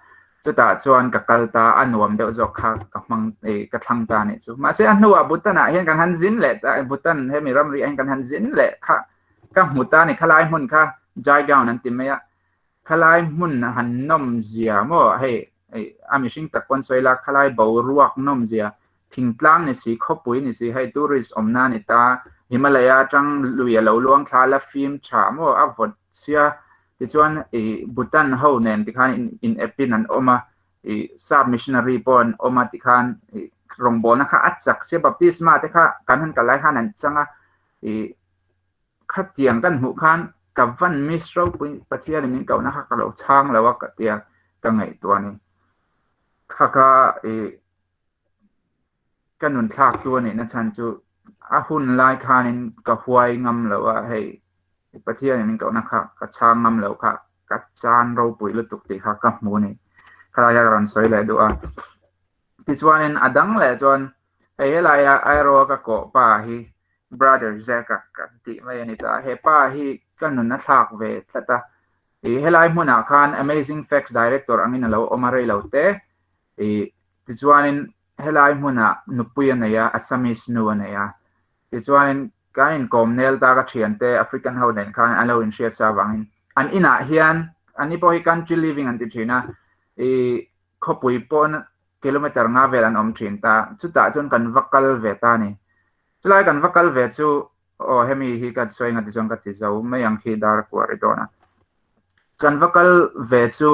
chutah chuan ka kal ta a nuam deuh zawk kha ka hmang ih ka thlang ta a nih chu. Mahse a hnuah Bhutan ah hian kan han zin leh ta Bhutan hemi ramri ah hian kan han zin leh kha ka hmu ta a ni khalai hmun kha Jaigaon an ti mai a, Khalai hmun han nawm zia maw hei a mihring tak pawn sawi la khalai boruak nawm zia thingtlang ni si khawpui ni si hei tourist awmna a ni ta Himalaya atang lui a lo luang thla la fim tha maw a vawt sia tichuan ih Bhutan ho nen tikhan in ep in an awm a ih sap missionary pawh an awm a tikhan ih rawngbawlna kha a chak sia baptisma te kha kan han kal lai khan an chang a ih Khatiang kan hmuh khan ka van miss ropui Pathianin min kohna kha ka lo chhang lo a ka tia ka ngaihtuah a ni. Kha kha ih ka nun thlak tu a nihna chhan chu a hun lai khanin ka huai ngam lo a hei Pathianin min kohna kha ka chhang ngam lo kha ka chan ropui lutuk tih kha ka hmu a ni. Khalai kha ka rawn sawi leh duh a. Tichuanin a dang leh chuan hei helaia Airawha ka kawh pa hi Brother Zack-a kan tih mai a ni ta. He pa hi ka nun a thlak ve tlat a. Ih helai hmunah khan Amazing Facts Director angin a lo awm a rei lo te. Ih tichuanin helai hmunah nupui a nei a, Assamese nu a nei a. Tichuanin kan inkawm nel ta ka thiante African ho nen khan an lo inhriat sa avangin an inah hian anni pawh hi country living an ti thin a. Ih khawpui pawn kilometer nga vel an awm thin ta. Chutah chuan kan va kal ve ta a ni. Chulai kan va kal ve chu aw hemi hi ka sawi nga tichuan ka ti zo mai ang khi dar kuah ri dawn a. Kan va kal ve chu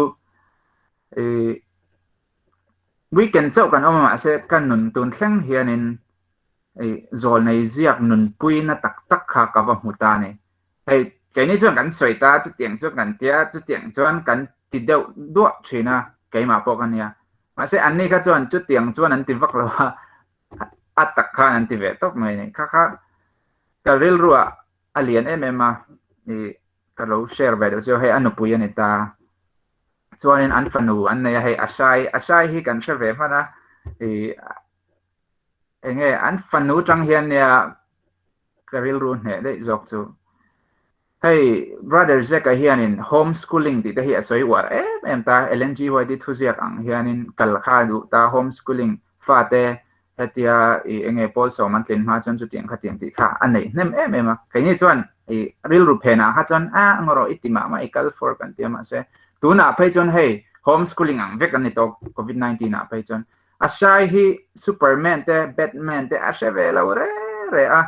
ih weekend chauh kan awm a mahse ka nun tun thleng hianin ih zawlnei ziak nunpui na tak tak kha ka va hmu ta a ni. Hei keini chuan kan sawi ta chutiang chuan kan tia chutiang chuan kan ti deuh duah thin a keimah pawh ka nia. Mahse anni kha chuan chutiang chuan an ti vak lo a. A tak khan an ti ve tawp mai a ni. Kha kha ka rilruah a lian em em a, ih ka lo share ve deuh chu hei a nupui a ni ta. Chuanin an fanu an nei a hei Ashai, Ashai hi kan hre ve hman a, ih eng nge an fanu tang hian nia ka rilru hneh daih zawk chu. Hei Brother Zack-a hianin home schooling tih te hi a sawi uar em em ta, Ellen G. White-i thuziak ang hianin kal kha a duh ta, home schooling. Fate hetia i enge pawl sawm an tlin hma chuan chutiang khatiang tih kha a neih hnem em em a. Keini chuan i rilru phenah kha chuan a ngaw rawh i ti mah mah i kal for kan ti a mahse tunah phei chuan hei home schooling ang vek an ni tawh covid 19 ah phei chuan a hrai hi Superman te Batman te a hre ve lo re re a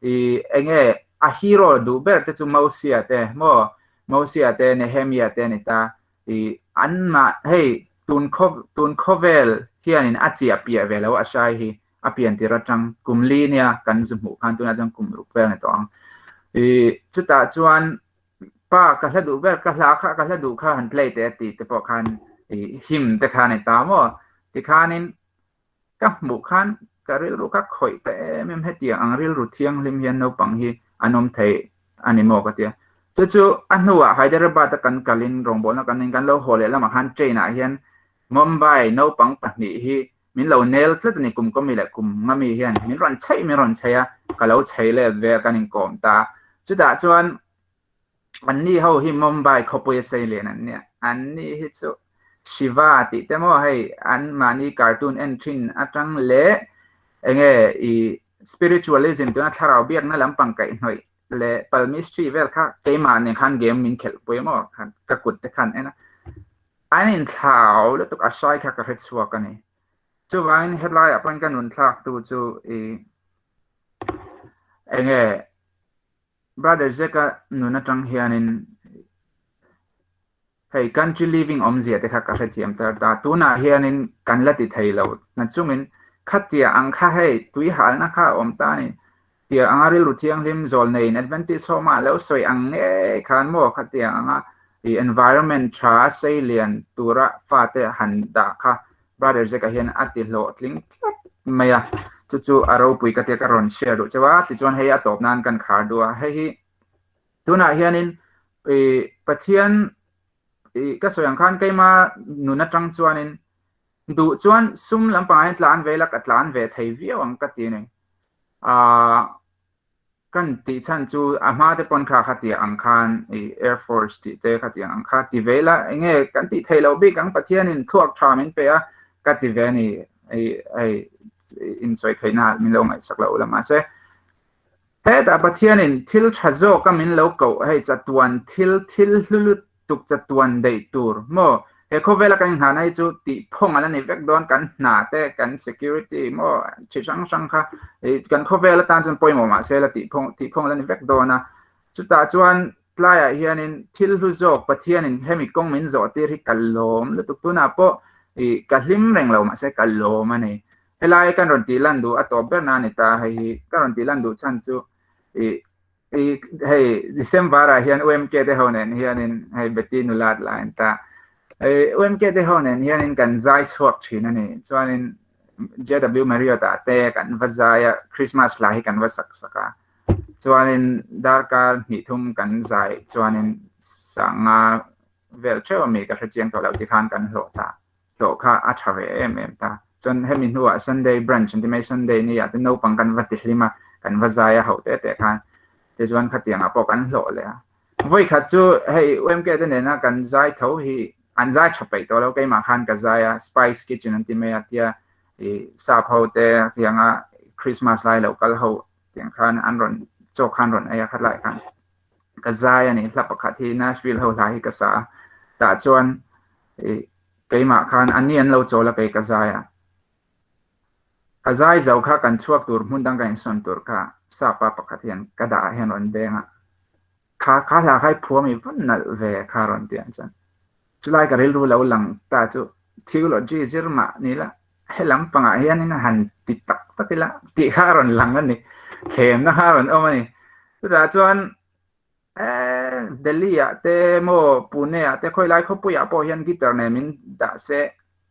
i enge a hero duh ber te chu Mosia te maw Mosia te Nehemia te a ni ta I an mah hei tun khaw tun khawvel hianin a chiah piah ve lo a hrai hi a pian tir atang kum li nia kan zu hmuh khan tunah chuan kum ruk vel a ni tawh ang. I chutah chuan pa ka hla duh ber ka hla kha ka hla duh kha han play teh a tih te pawh khan i him te kha a ni ta maw tikhanin Ka hmuh khan ka rilru ka khawih ta em em hetiang ang rilru thianghlim hian naupang hi an awm thei a ni maw ka ti a. Chu chu a hnuah Hyderabad a kan kalin rawngbawlna kan in kan lo haw leh lamah khan train ah hian Mumbai naupang pahnih hi min lo nel tlat a ni kum kawmi leh kum ngami hian min rawn chheih min rawn chheih a ka lo chheih let vel kan inkawm ta a. Chutah chuan Anni ho hi Mumbai khawpui a sei lian an nia. Anni hi chu Shiva tih te maw hei an mahni cartoon en thin atang leh enge i spiritualism tuna thlarau biakna lampang kaihhnawih leh palmistry vel kha keimah nen khan game min khelh pui maw khan ka kut te khan en a. An inthlau lutuk a hrai kha ka hre chhuak a ni. Chuvangin hetlaiah pawhin ka nun thlak tu chu i enge Brother Jack-a nun atang hianin hei country living awmzia te kha ka hrethiam tar ta. Tunah hianin kan la ti thei lo na chungin khatia ang kha hei tui halna kha a awm ta a ni. Tia anga rilru thianghlim zawl neiin Adventist home ah lo sawi ang ngei khan maw khatiang anga i environment tha sei lian tura fate han dah kha Brother Jack-a hian a ti hlawhtling tlat mai a, chu chu a ropui ka tia ka rawn share duh chauh a, tichuan hei a tawp nan kan khar duh a, hei hi tunah hianin i Pathian i ka sawi ang khan keima nun atang chuanin duh chuan sum lampangah hian tlan ve ila ka tlan ve thei viau ang ka ti a ni. Aaa. Kan tih chhan chu a hma te pawn kha khatiang ang khan i Air Force tih te khatiang ang kha ti ve ila enge kan tih theih loh bik ang Pathianin thluak tha min pe a ka ti ve a ni i hei insawi theihna min lo ngaihsak loh la mahse hetah Pathianin thil tha zawka min lo koh hei chatuan thil thil hlu lut tuk chatuan daih tur maw? He khawvela kan inghahna hi chu tih phawng a la ni vek dawn, kan hna te, kan security maw chi hrang hrang kha kan khawvel atan chuan pawimawh mah se la tih phawng tih phawng a la ni vek dawn a. Chutah chuan tlaiah hianin thil hlu zawk Pathianin hemi kawng min zawh tir hi ka lawm lutuk tunah pawh ih ka hlim reng lo mahse ka lawm a ni. Helai kan rawn tih lan duh a tawp ber na a ni ta hei hi ka rawn tih lan duh chhan chu ih I hei December ah hian UMK te ho nen hianin hei Betty nulat la en ta. Hei UMK te ho nen hianin kan zai chhuak thin a ni. Chuanin JW Marriott ah te kan va zai a, Christmas hla hi kan va sak sak a. Chuanin darkar hnih thum kan zai chuanin sanga vel theuh ami ka hrechiang tawh lo tikhan kan hlawh ta. hlawh kha a tha ve em em ta. Chuan hemi hnuah Sunday brunch an ti mai, Sunday ni ah te naupang kan va ti hlim a, kan va zai a hoh te te khan. Tichuan khatiang ah pawh kan hlawh leh a. Vawi khat chu hei UMK te nena kan zai tho hi an zai tha peih tawh lo, keimah khan ka zai a, Spice Kitchen an ti mai a tia i sap ho te tianga Christmas lai lo kal ho tiang khan an rawn chaw khan rawn ei a khat lai khan ka zai a ni. Hla pakhat hi Nashville ho hla hi ka sa a, tah chuan i keimah khan anni an lo chawl a kei ka zai a. Ka zai zo kha kan chhuak tur hmun dang kan insawn tur kha sapa pakhat hian ka dah ah hian rawn beng a. Kha kha hla kha i phuam i va nalh ve kha rawn ti ang chuan chulai ka rilru lo lang ta chu theology zir mah ni la he lampangah hianin a han ti tak tak ila tih kha a rawn lang a ni. Thlemna kha a rawn awm a ni. Chutah chuan Delhi ah te maw Pune ah te khawi lai khawpui ah pawh hian guitar nen min dah se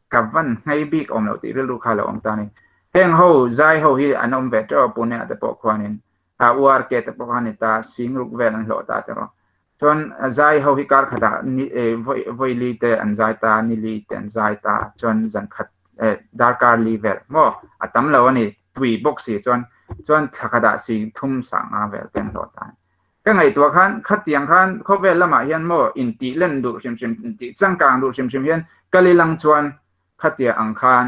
ka van nghei bik awm lo tih rilru kha lo awm ta a ni. Heng ho zai ho hi an awm ve teuh a Pune ah te pawh khuanin a URK te pawh kha a ni ta Singruk vel an hlawh ta te rawh. Chuan zai ho hi kar khatah ni vawi li te an zai ta ni li te an zai ta chuan zan khat darkar li vel maw a tam lo a ni tui bawk si chuan chuan thla khatah sing thum sanga vel te an hlawh ta a ni. Ka ngaihtuah khan khatiang khan khawvel lamah hian maw intih len duh hrim hrim, intih changkang duh hrim hrim hian kal ilang chuan khatia ang khan.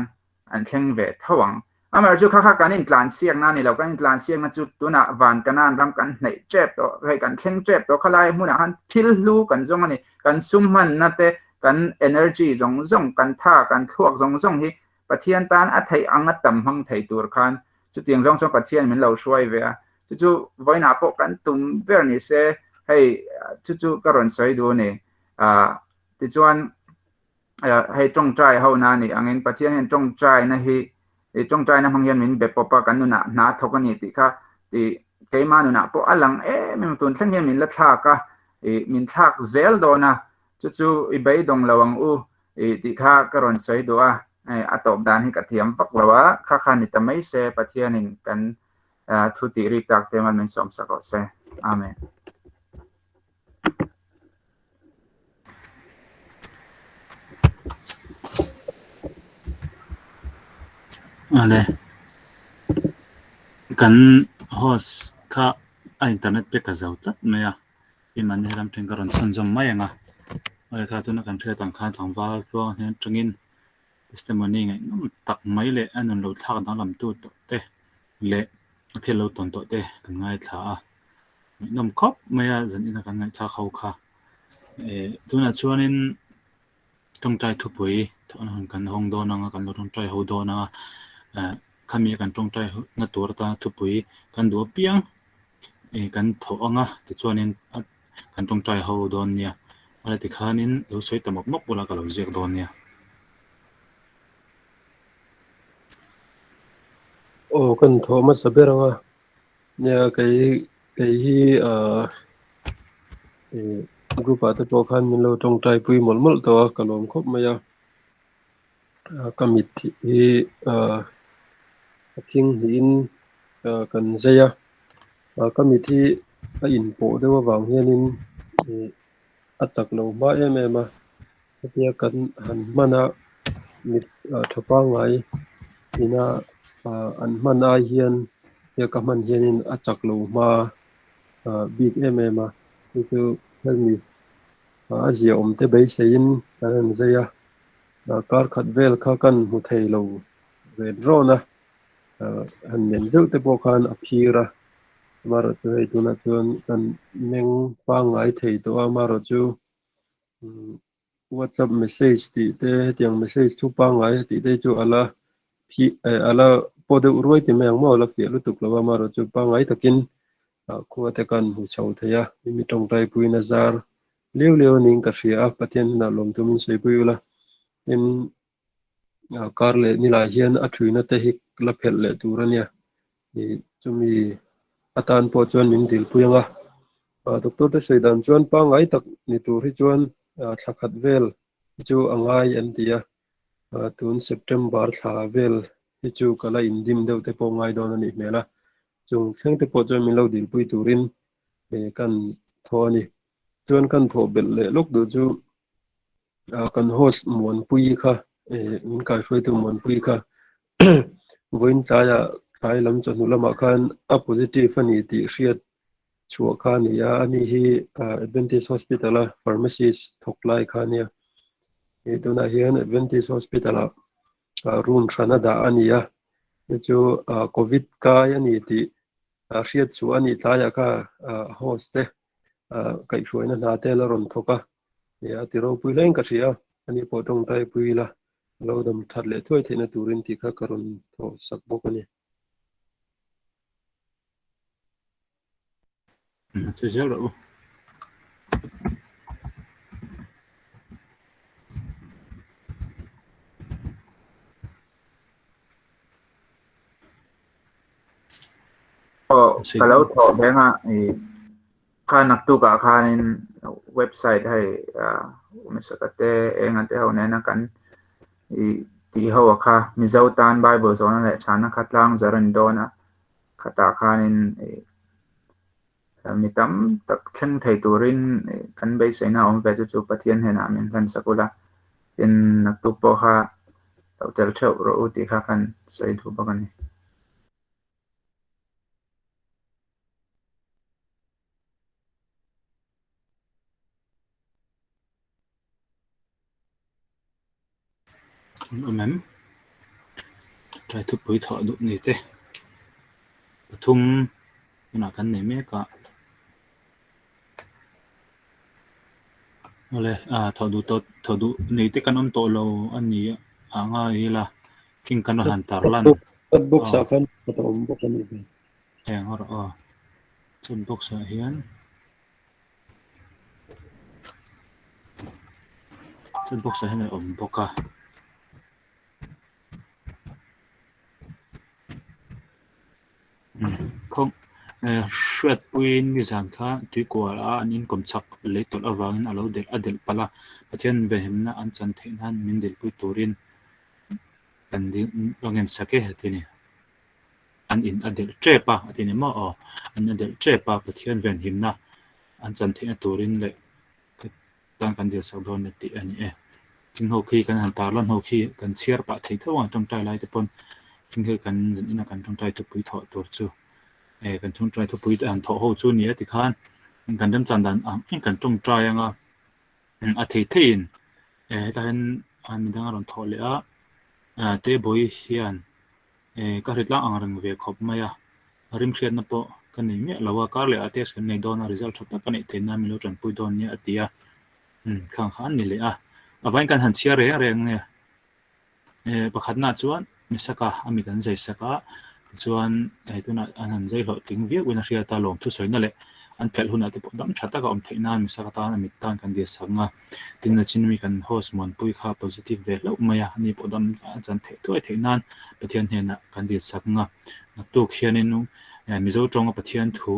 an thleng ve tho ang. Amaherawhchu kha kha kan intlansiakna a ni lo, kan intlansiakna chu tunah van Kanaan ram kan hnaih tep tawh, hei kan thleng tep tawh, khalai hmunah khan thil hlu kan zawng a ni, kan sum hmanna te, kan energy zawng zawng, kan tha, kan thluak zawng zawng hi Pathian tan a theih ang a tam hmang thei tur khan chutiang zawng chuan Pathian min lo hruai ve a, chu chu vawiinah pawh kan tum ber ni se, hei chu chu ka rawn sawi duh a ni. Tichuan hei tawngtai ho na ni angin Pathian hian tawngtaina hi i tawngtaina hmang hian min be pawp a, kan nunah hna thawk a ni tih kha i keima nunah pawh a lang em em a, tun thleng hian min la thlak a, i min thlak zel dawn a, chu chu i beidawng lo ang u i tih kha ka rawn sawi duh a, a tawp dan hi ka thiam vak lo a, kha kha ni ta mai se Pathianin kan thu tih rik tak te mal min sawm sak rawh se. Amen. Ale kan host kha a internet pek a zo tlat mai a Iman helam then ka rawn chhunzawm mai ang a awle kha tuna kan hriat ang khan tlangval tluang hnen atangin testimony ngaihnawm tak mai leh a nun lo thlak danglam tu tawh te leh a thil lo tawn tawh te kan ngaithla a. Ngaihnawm khawp mai a zan ina kan ngaihthlak ho kha. Eh tunah chuanin tawngtai thupui thawhna hun kan hawng dawn ang a, kan lo tawngtai ho dawn ang a. Eh khami kan tawngtai na tur atana thupui kan duh apiang eh kan thawh ang a, tichuanin kan tawngtai ho dawn nia. Awle tikhanin lo sawi ta mawp mawp ula ka lo ziak dawn nia. Aw kan thawh hmasa ber ang a. Nia kei kei hi ahh ih group ah te pawh khan min lo tawngtai pui mawlh mawlh tawh a ka lawm khawp mai a ka mit hi ahh a khing hnihin ah kan zai a ah ka mit hi a inpawh deuh avang hianin ih a chak lo hma em em a hetia kan han hman a mit tha pangngai ina ah an hman ai hian hetia ka hman hianin a chak lo hma ah bik em em a chu chu hemi a zia awm te beiseiin kan han zai a kar khat vel kha kan hmu thei lo ren rawn a han men deuh te pawh khan a phir a amaherawhchu hei tunah chuan kan meng pangngai thei tawh a amaherawhchu whatsapp message tih te hetiang message thu pangngai tih te chu ala phi ala pawh deuh ruai ti mai ang maw ala fiah lutuk lo a amaherawhchu pangngai takin khua te kan hmu chho thei a mi tawngtai puiin a zar liau liau a niin ka hria a Pathian hnenah lawmtu min sawi ula tin kar leh nilai hian a thuina te hi la phelh leh tur a nia ih chumi atan pawh chuan min dilpui ang a doctor te sawi dan chuan pangngai tak ni tur hi chuan thla khat vel hi chu a ngai an ti a tun September thla vel hi chu ka la indim deuh te pawh ngai dawn a nih hmel a chung thleng te pawh chuan min lo dilpui turin kan thaw a ni chuan kan thawh belh leh lawk duh chu kan host Muanpui kha min kaihruaitu Muanpui kha vawiin tlaiah tlai lam chawhnu lamah khan a positive a ni tih hriat chhuah kha a ni a, ani hi Adventist Hospital a pharmacist thawk lai kha a nia. Tunah hian Adventist Hospital ah room hran a dah a ni a, chu chu covid kai a ni tih hriat chhuah a nih tlaiah kha host te kaihhruaina hna te la rawn thawk a. Nia, ti ropui hleng ka hria a, ani pawh tawngtai pui ila, a lo dam that leh thuai theihna turin tih kha ka rawn thawh sak bawk a ni. Chu zel rawh u. Aw, ka lo thawh veng a, i Kha naktukah khanin website hei Umisaka te enga te ho nena kan tih ho a kha Mizo tan Bible zawhna leh chhana kha tlang zar a ni dawn a, khatah khanin mi tam tak thleng thei turin kan beiseina a awm ve chu chu Pathian hnenah min hlan sak ula, tin naktuk pawh kha lo tel theuh rawh u tih kha kan sawi duh bawk a ni. An awm em? Trai thupui thawh duh ni te pathum tunah kan nei mek a. Awle thawh duh tawh thawh duh nei te kan awm tawh lo a ni a ngai ila king kan rawn han tar lan. Chat box ah khan a awm bawk a nih hmel. Eng erawh aw chat box ah hian chat box ah hian a awm bawk a. Hriatpuiin nizan kha tuikual a an inkawm chak lei tawlh avangin a lo delh a delh palh a, Pathian venhimna an chan theih nan min delhpui turin kan ding ka ngensak e a ti a ni. An in a delh tep a a ti ni maw aw, an in a delh tep a Pathian venhimna an chan theihna turin leh tan kan dil sak dawn a tih a ni e. Thing ho khi kan han tar lan ho khi kan chhiar pah thei tho ang tawngtai lai te pawn thing hi kan zan ina kan tawngtai thupui thawh tur chu eh kan tawngtai thupui te han thawh ho chu ni a tikhan kan remchan dan ang eng kan tawngtai anga a thei theiin eh hetah hian midang a rawn thawh leh a Tebawi hian Eh, ka hritlang ang reng ve khawp mai a, rimhriatna pawh ka nei miah lo a, kar leh ah test kan nei dawn a, result tha tak ka neih theih nan min lo tanpui dawn nia a ti a, umm khang kha an ni leh a, a vain kan han chhiar reng reng nge. Eh, pakhatna chuan Misaka a mit an zai sak a, tichuan hei tunah an han zai hlawhtling viau in a hriat a, lawmthusawina leh an phelh hunah te pawh dam tha taka awm theih nan Misaka tan a mit tan kan dil sak ang a. Tin, Lachin mi kan host Muanpui kha positive ve hlauh mai a, ani pawh dam a chan theih thuai theih nan Pathian hnenah kan dil sak ang a. Naktuk hianin Mizo tawnga Pathian thu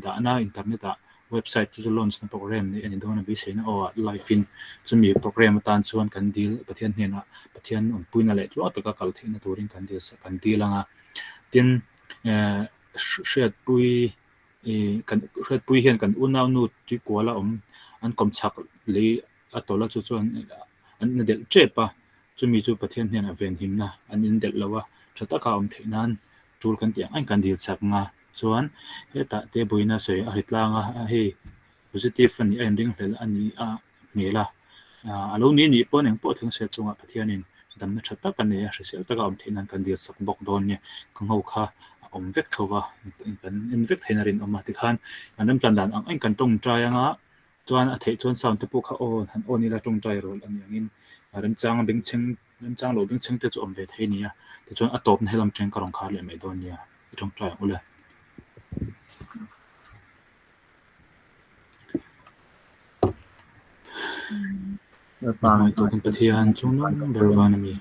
dahna internet ah website chu chu launch na program neih a ni dawn a, beiseina aw ah live in chumi program atan chuan kan dil Pathian hnenah Pathian awmpuina leh tluang taka kal theihna turin kan dil sak kan dil ang a. Tin, hriatpui Ih kan hriatpui hian kan unaunu tuikual a awm an kawm chhak lei a tawlh a chu chuan an in delh tep a chumi chu Pathian hnenah venhimna an in delh lo a tha taka awm theih nan tul kan tih ang ang kan dil chak nga chuan hetah te buaina sawi a ri tlang a hei positive a nih a inringhlel a ni a hmel a, a lo ni nih pawn engpawh thleng se chungah Pathianin damna tha tak a nei a, hrisel taka awm theih nan kan dil sak bawk dawn nia, ka ngho kha a awm vek tho va, kan en vek theihna rinawm a, tikhan kan remchan dan ang ang kan tawngtai anga chuan a theih chuan sound te pawh kha awn han awn ila tawngtai rawlh a ni angin remchang bengchheng remchang lo bengchheng te chu awm ve thei a ni a, tichuan a tawpna helam teng ka rawn khar leh mai dawn nia, i tawngtai ang u le. Hmangaihtu kan Pathian chu nung ber van a mi.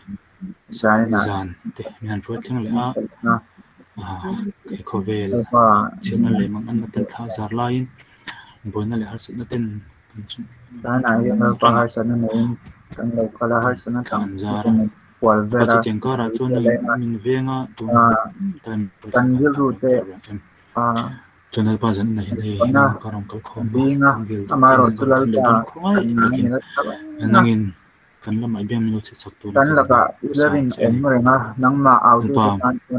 Nizan te min han hruai thleng leh a, he khawvel chhiatna leh manganna ten thla zar laiin buaina leh harsatna ten kan chung thla an zar a. Pa chutiang karah chuan min venga tun time em. Chuan Lalpa zanna hian hei nang ka rawn kal khawm a, kan vil duh te hian kan thil leh dawn khawngaih takin nangin kan lamah i biang min lo chhe chak tur ka rawn sa che a ni.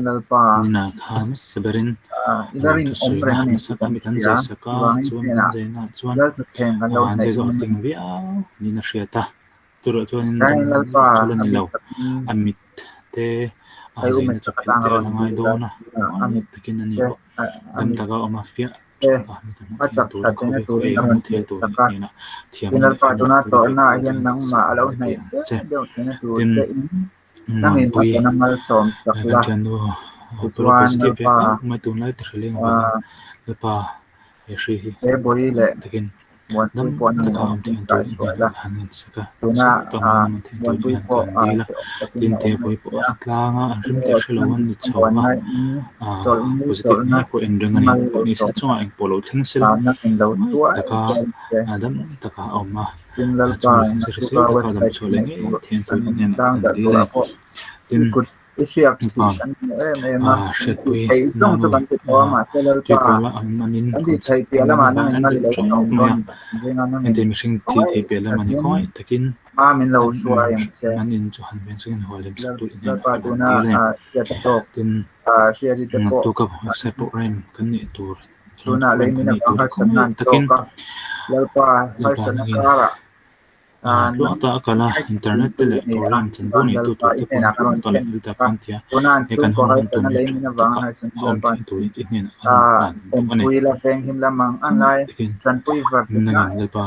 Lalpa ninah khan hmasa berin lawmthu sawina hmasa ka mit an zai sak a, chuan an zaina ah chuan an zai zawh a tling viau niin a hriat a. Chutah chuanin dam chu la ni lo, a mit te a zaina chu phelh te a la ngai dawn a, muang takin a ni pawh dam taka awm a fiah tha a mit a hmuh theihna tur khawvel khaw ei a hmu thei tur nih hnenah thiamna leh finna tur i pek tur chuan ka ti ang che. Tin, Muanpui kan thiannu pawh positive ve tak mai tunlai te hre leng avangin Lalpa he hri hi takin dam taka awm theih ang turin hnen a han ngensak a, hrisel taka awm theih ang turin an kan dil a, tin te pawh hi pawh a tlang a, an hrim teh hre lo an ni chho a, positive ngei pawh en reng a ni, pawh ni se chungah engpawh lo thleng se la, ngai taka dam taka a awm a, chungah lo thleng se hrisel taka dam chhuah leh ngei theih ang turin hnen a kan dil a ni, tin. Mipa hriatpui nanu tuikuala an manin an delh ṭawk mai a, hengte mihring thih theih piah lam a ni khawngaih takin an in chu han veng sakin hual hlim sak tur inhnen ah kan han dil a ni. Tin, naktuk a website program kan neih tur launch program kan neih tur khawngaih takin Lalpa nangin. Tluang ta a kal a, internet te leh program chanvo neitu tur te pawhin tluang ta leh fel ta khan tia he kan hun hman tur hi tha taka a awm theih turin i hnenah a rawn hlan bawk a ni. Takin nangin Lalpa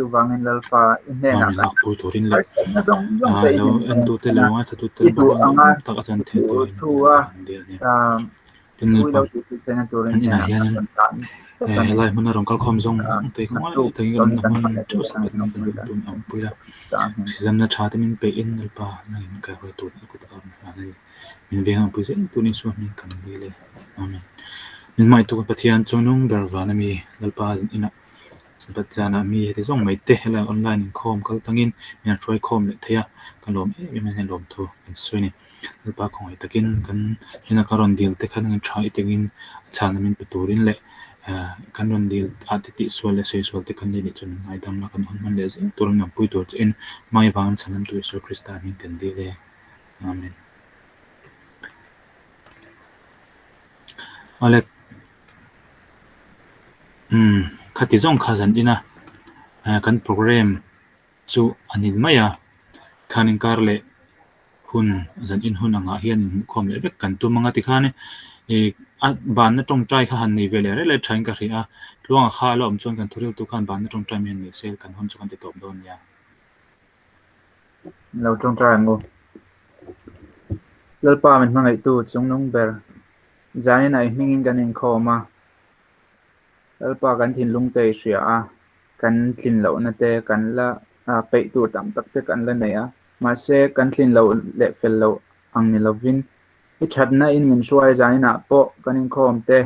hma min lakpui turin leh lo entute leh lo ngaithlatute Lalpa hming lawm tak a chan theih turin Lalpa kan dil a ni. Tin Lalpa an inah hianin helai hmuna rawn kal khawm zawng te khawngaih takin kan awmna hmun theuh sak leh kan hun tun a awmpui a, hrizamna tha te min peih in Lalpa nangin kai hawi tur i kut a rawn hlan a ni. Min veng ang pui zel tun Isua hming kan dil e. Amen. Min hmangaihtu kan Pathian chungnung ber van ami Lalpa inah Sabbath zanah mi heti zawng mai te helai online inkhawm kal tangin min han hruai khawm leh thei a, ka lawm em em a lawm thu kan sawi a ni. Lalpa khawngaih takin kan hnena ka rawn dil te kha nangin tha i tengin a chhana min pe turin leh kan rawn dil ah te tihsual leh sawi sual te kan nei nih chuan min ngaidam a, kan hun hman leh zel turin min awmpui tur che in hmai vangin chhanamtu Isua Krista hming kan dil e. Amen. Awle. Umm khati zawng kha zan ina kan program chu a ni mai a, khan inkar leh hun zan in hun angah hian inhmuhkhawm leh vek kan tum anga tikhan ih a banna tawngtai kha han nei ve leh rel rel thain ka hria a, tluanga kha a la awm chuan kan thuriltu khan banna tawngtai mai han nei se kan hun chu kan ti tawp dawn nia. Lo tawngtai ang u. Lalpa min hmangaihtu chungnung ber Zaninah i hmingin kan inkhawm a, Lalpa kan thinlung te i hria a, kan tlin lohna te kan la peih tur tam tak te kan la nei a, mahse kan tlin loh leh fel loh ang ni lovin i thatna in min hruai zaninah pawh kan inkhawm te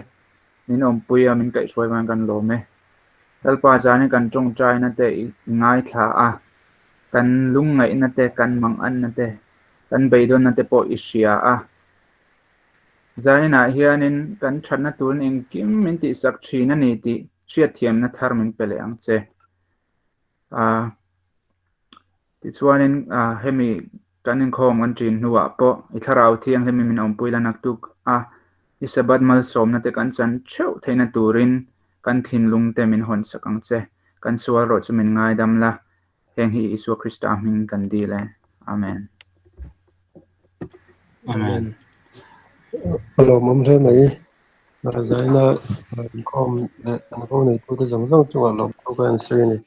min awmpui a, min kaihhruai vang kan lawm e. Lalpa zanin kan tawngtaina te i ngaithla a, kan lungngaihna te, kan manganna te, kan beidawnna te pawh i hria a. Zaninah hianin kan thatna turin engkim min tihsak thin a ni tih hriatthiamna thar min pe leh ang che. Ahh tichuanin ahh hemi kan inkhawm kan ṭin hnuah pawh i thlarau thianghlim in min awmpui la naktuk a, i Sabbath malsawmna te kan chan theuh theihna turin kan thinlung te min hawnsak ang che. Kan sual rawh chu min ngaidam la, Heng hi Isua Krista hming kan dil e. Amen. Amen. A lawmawm hle mai. Zaina inkhawm leh an ro neitute zawng zawng chungah lawmthu ka en sawi a ni.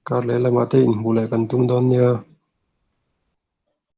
Kar leh lamah te inhmuh leh kan tum dawn nia.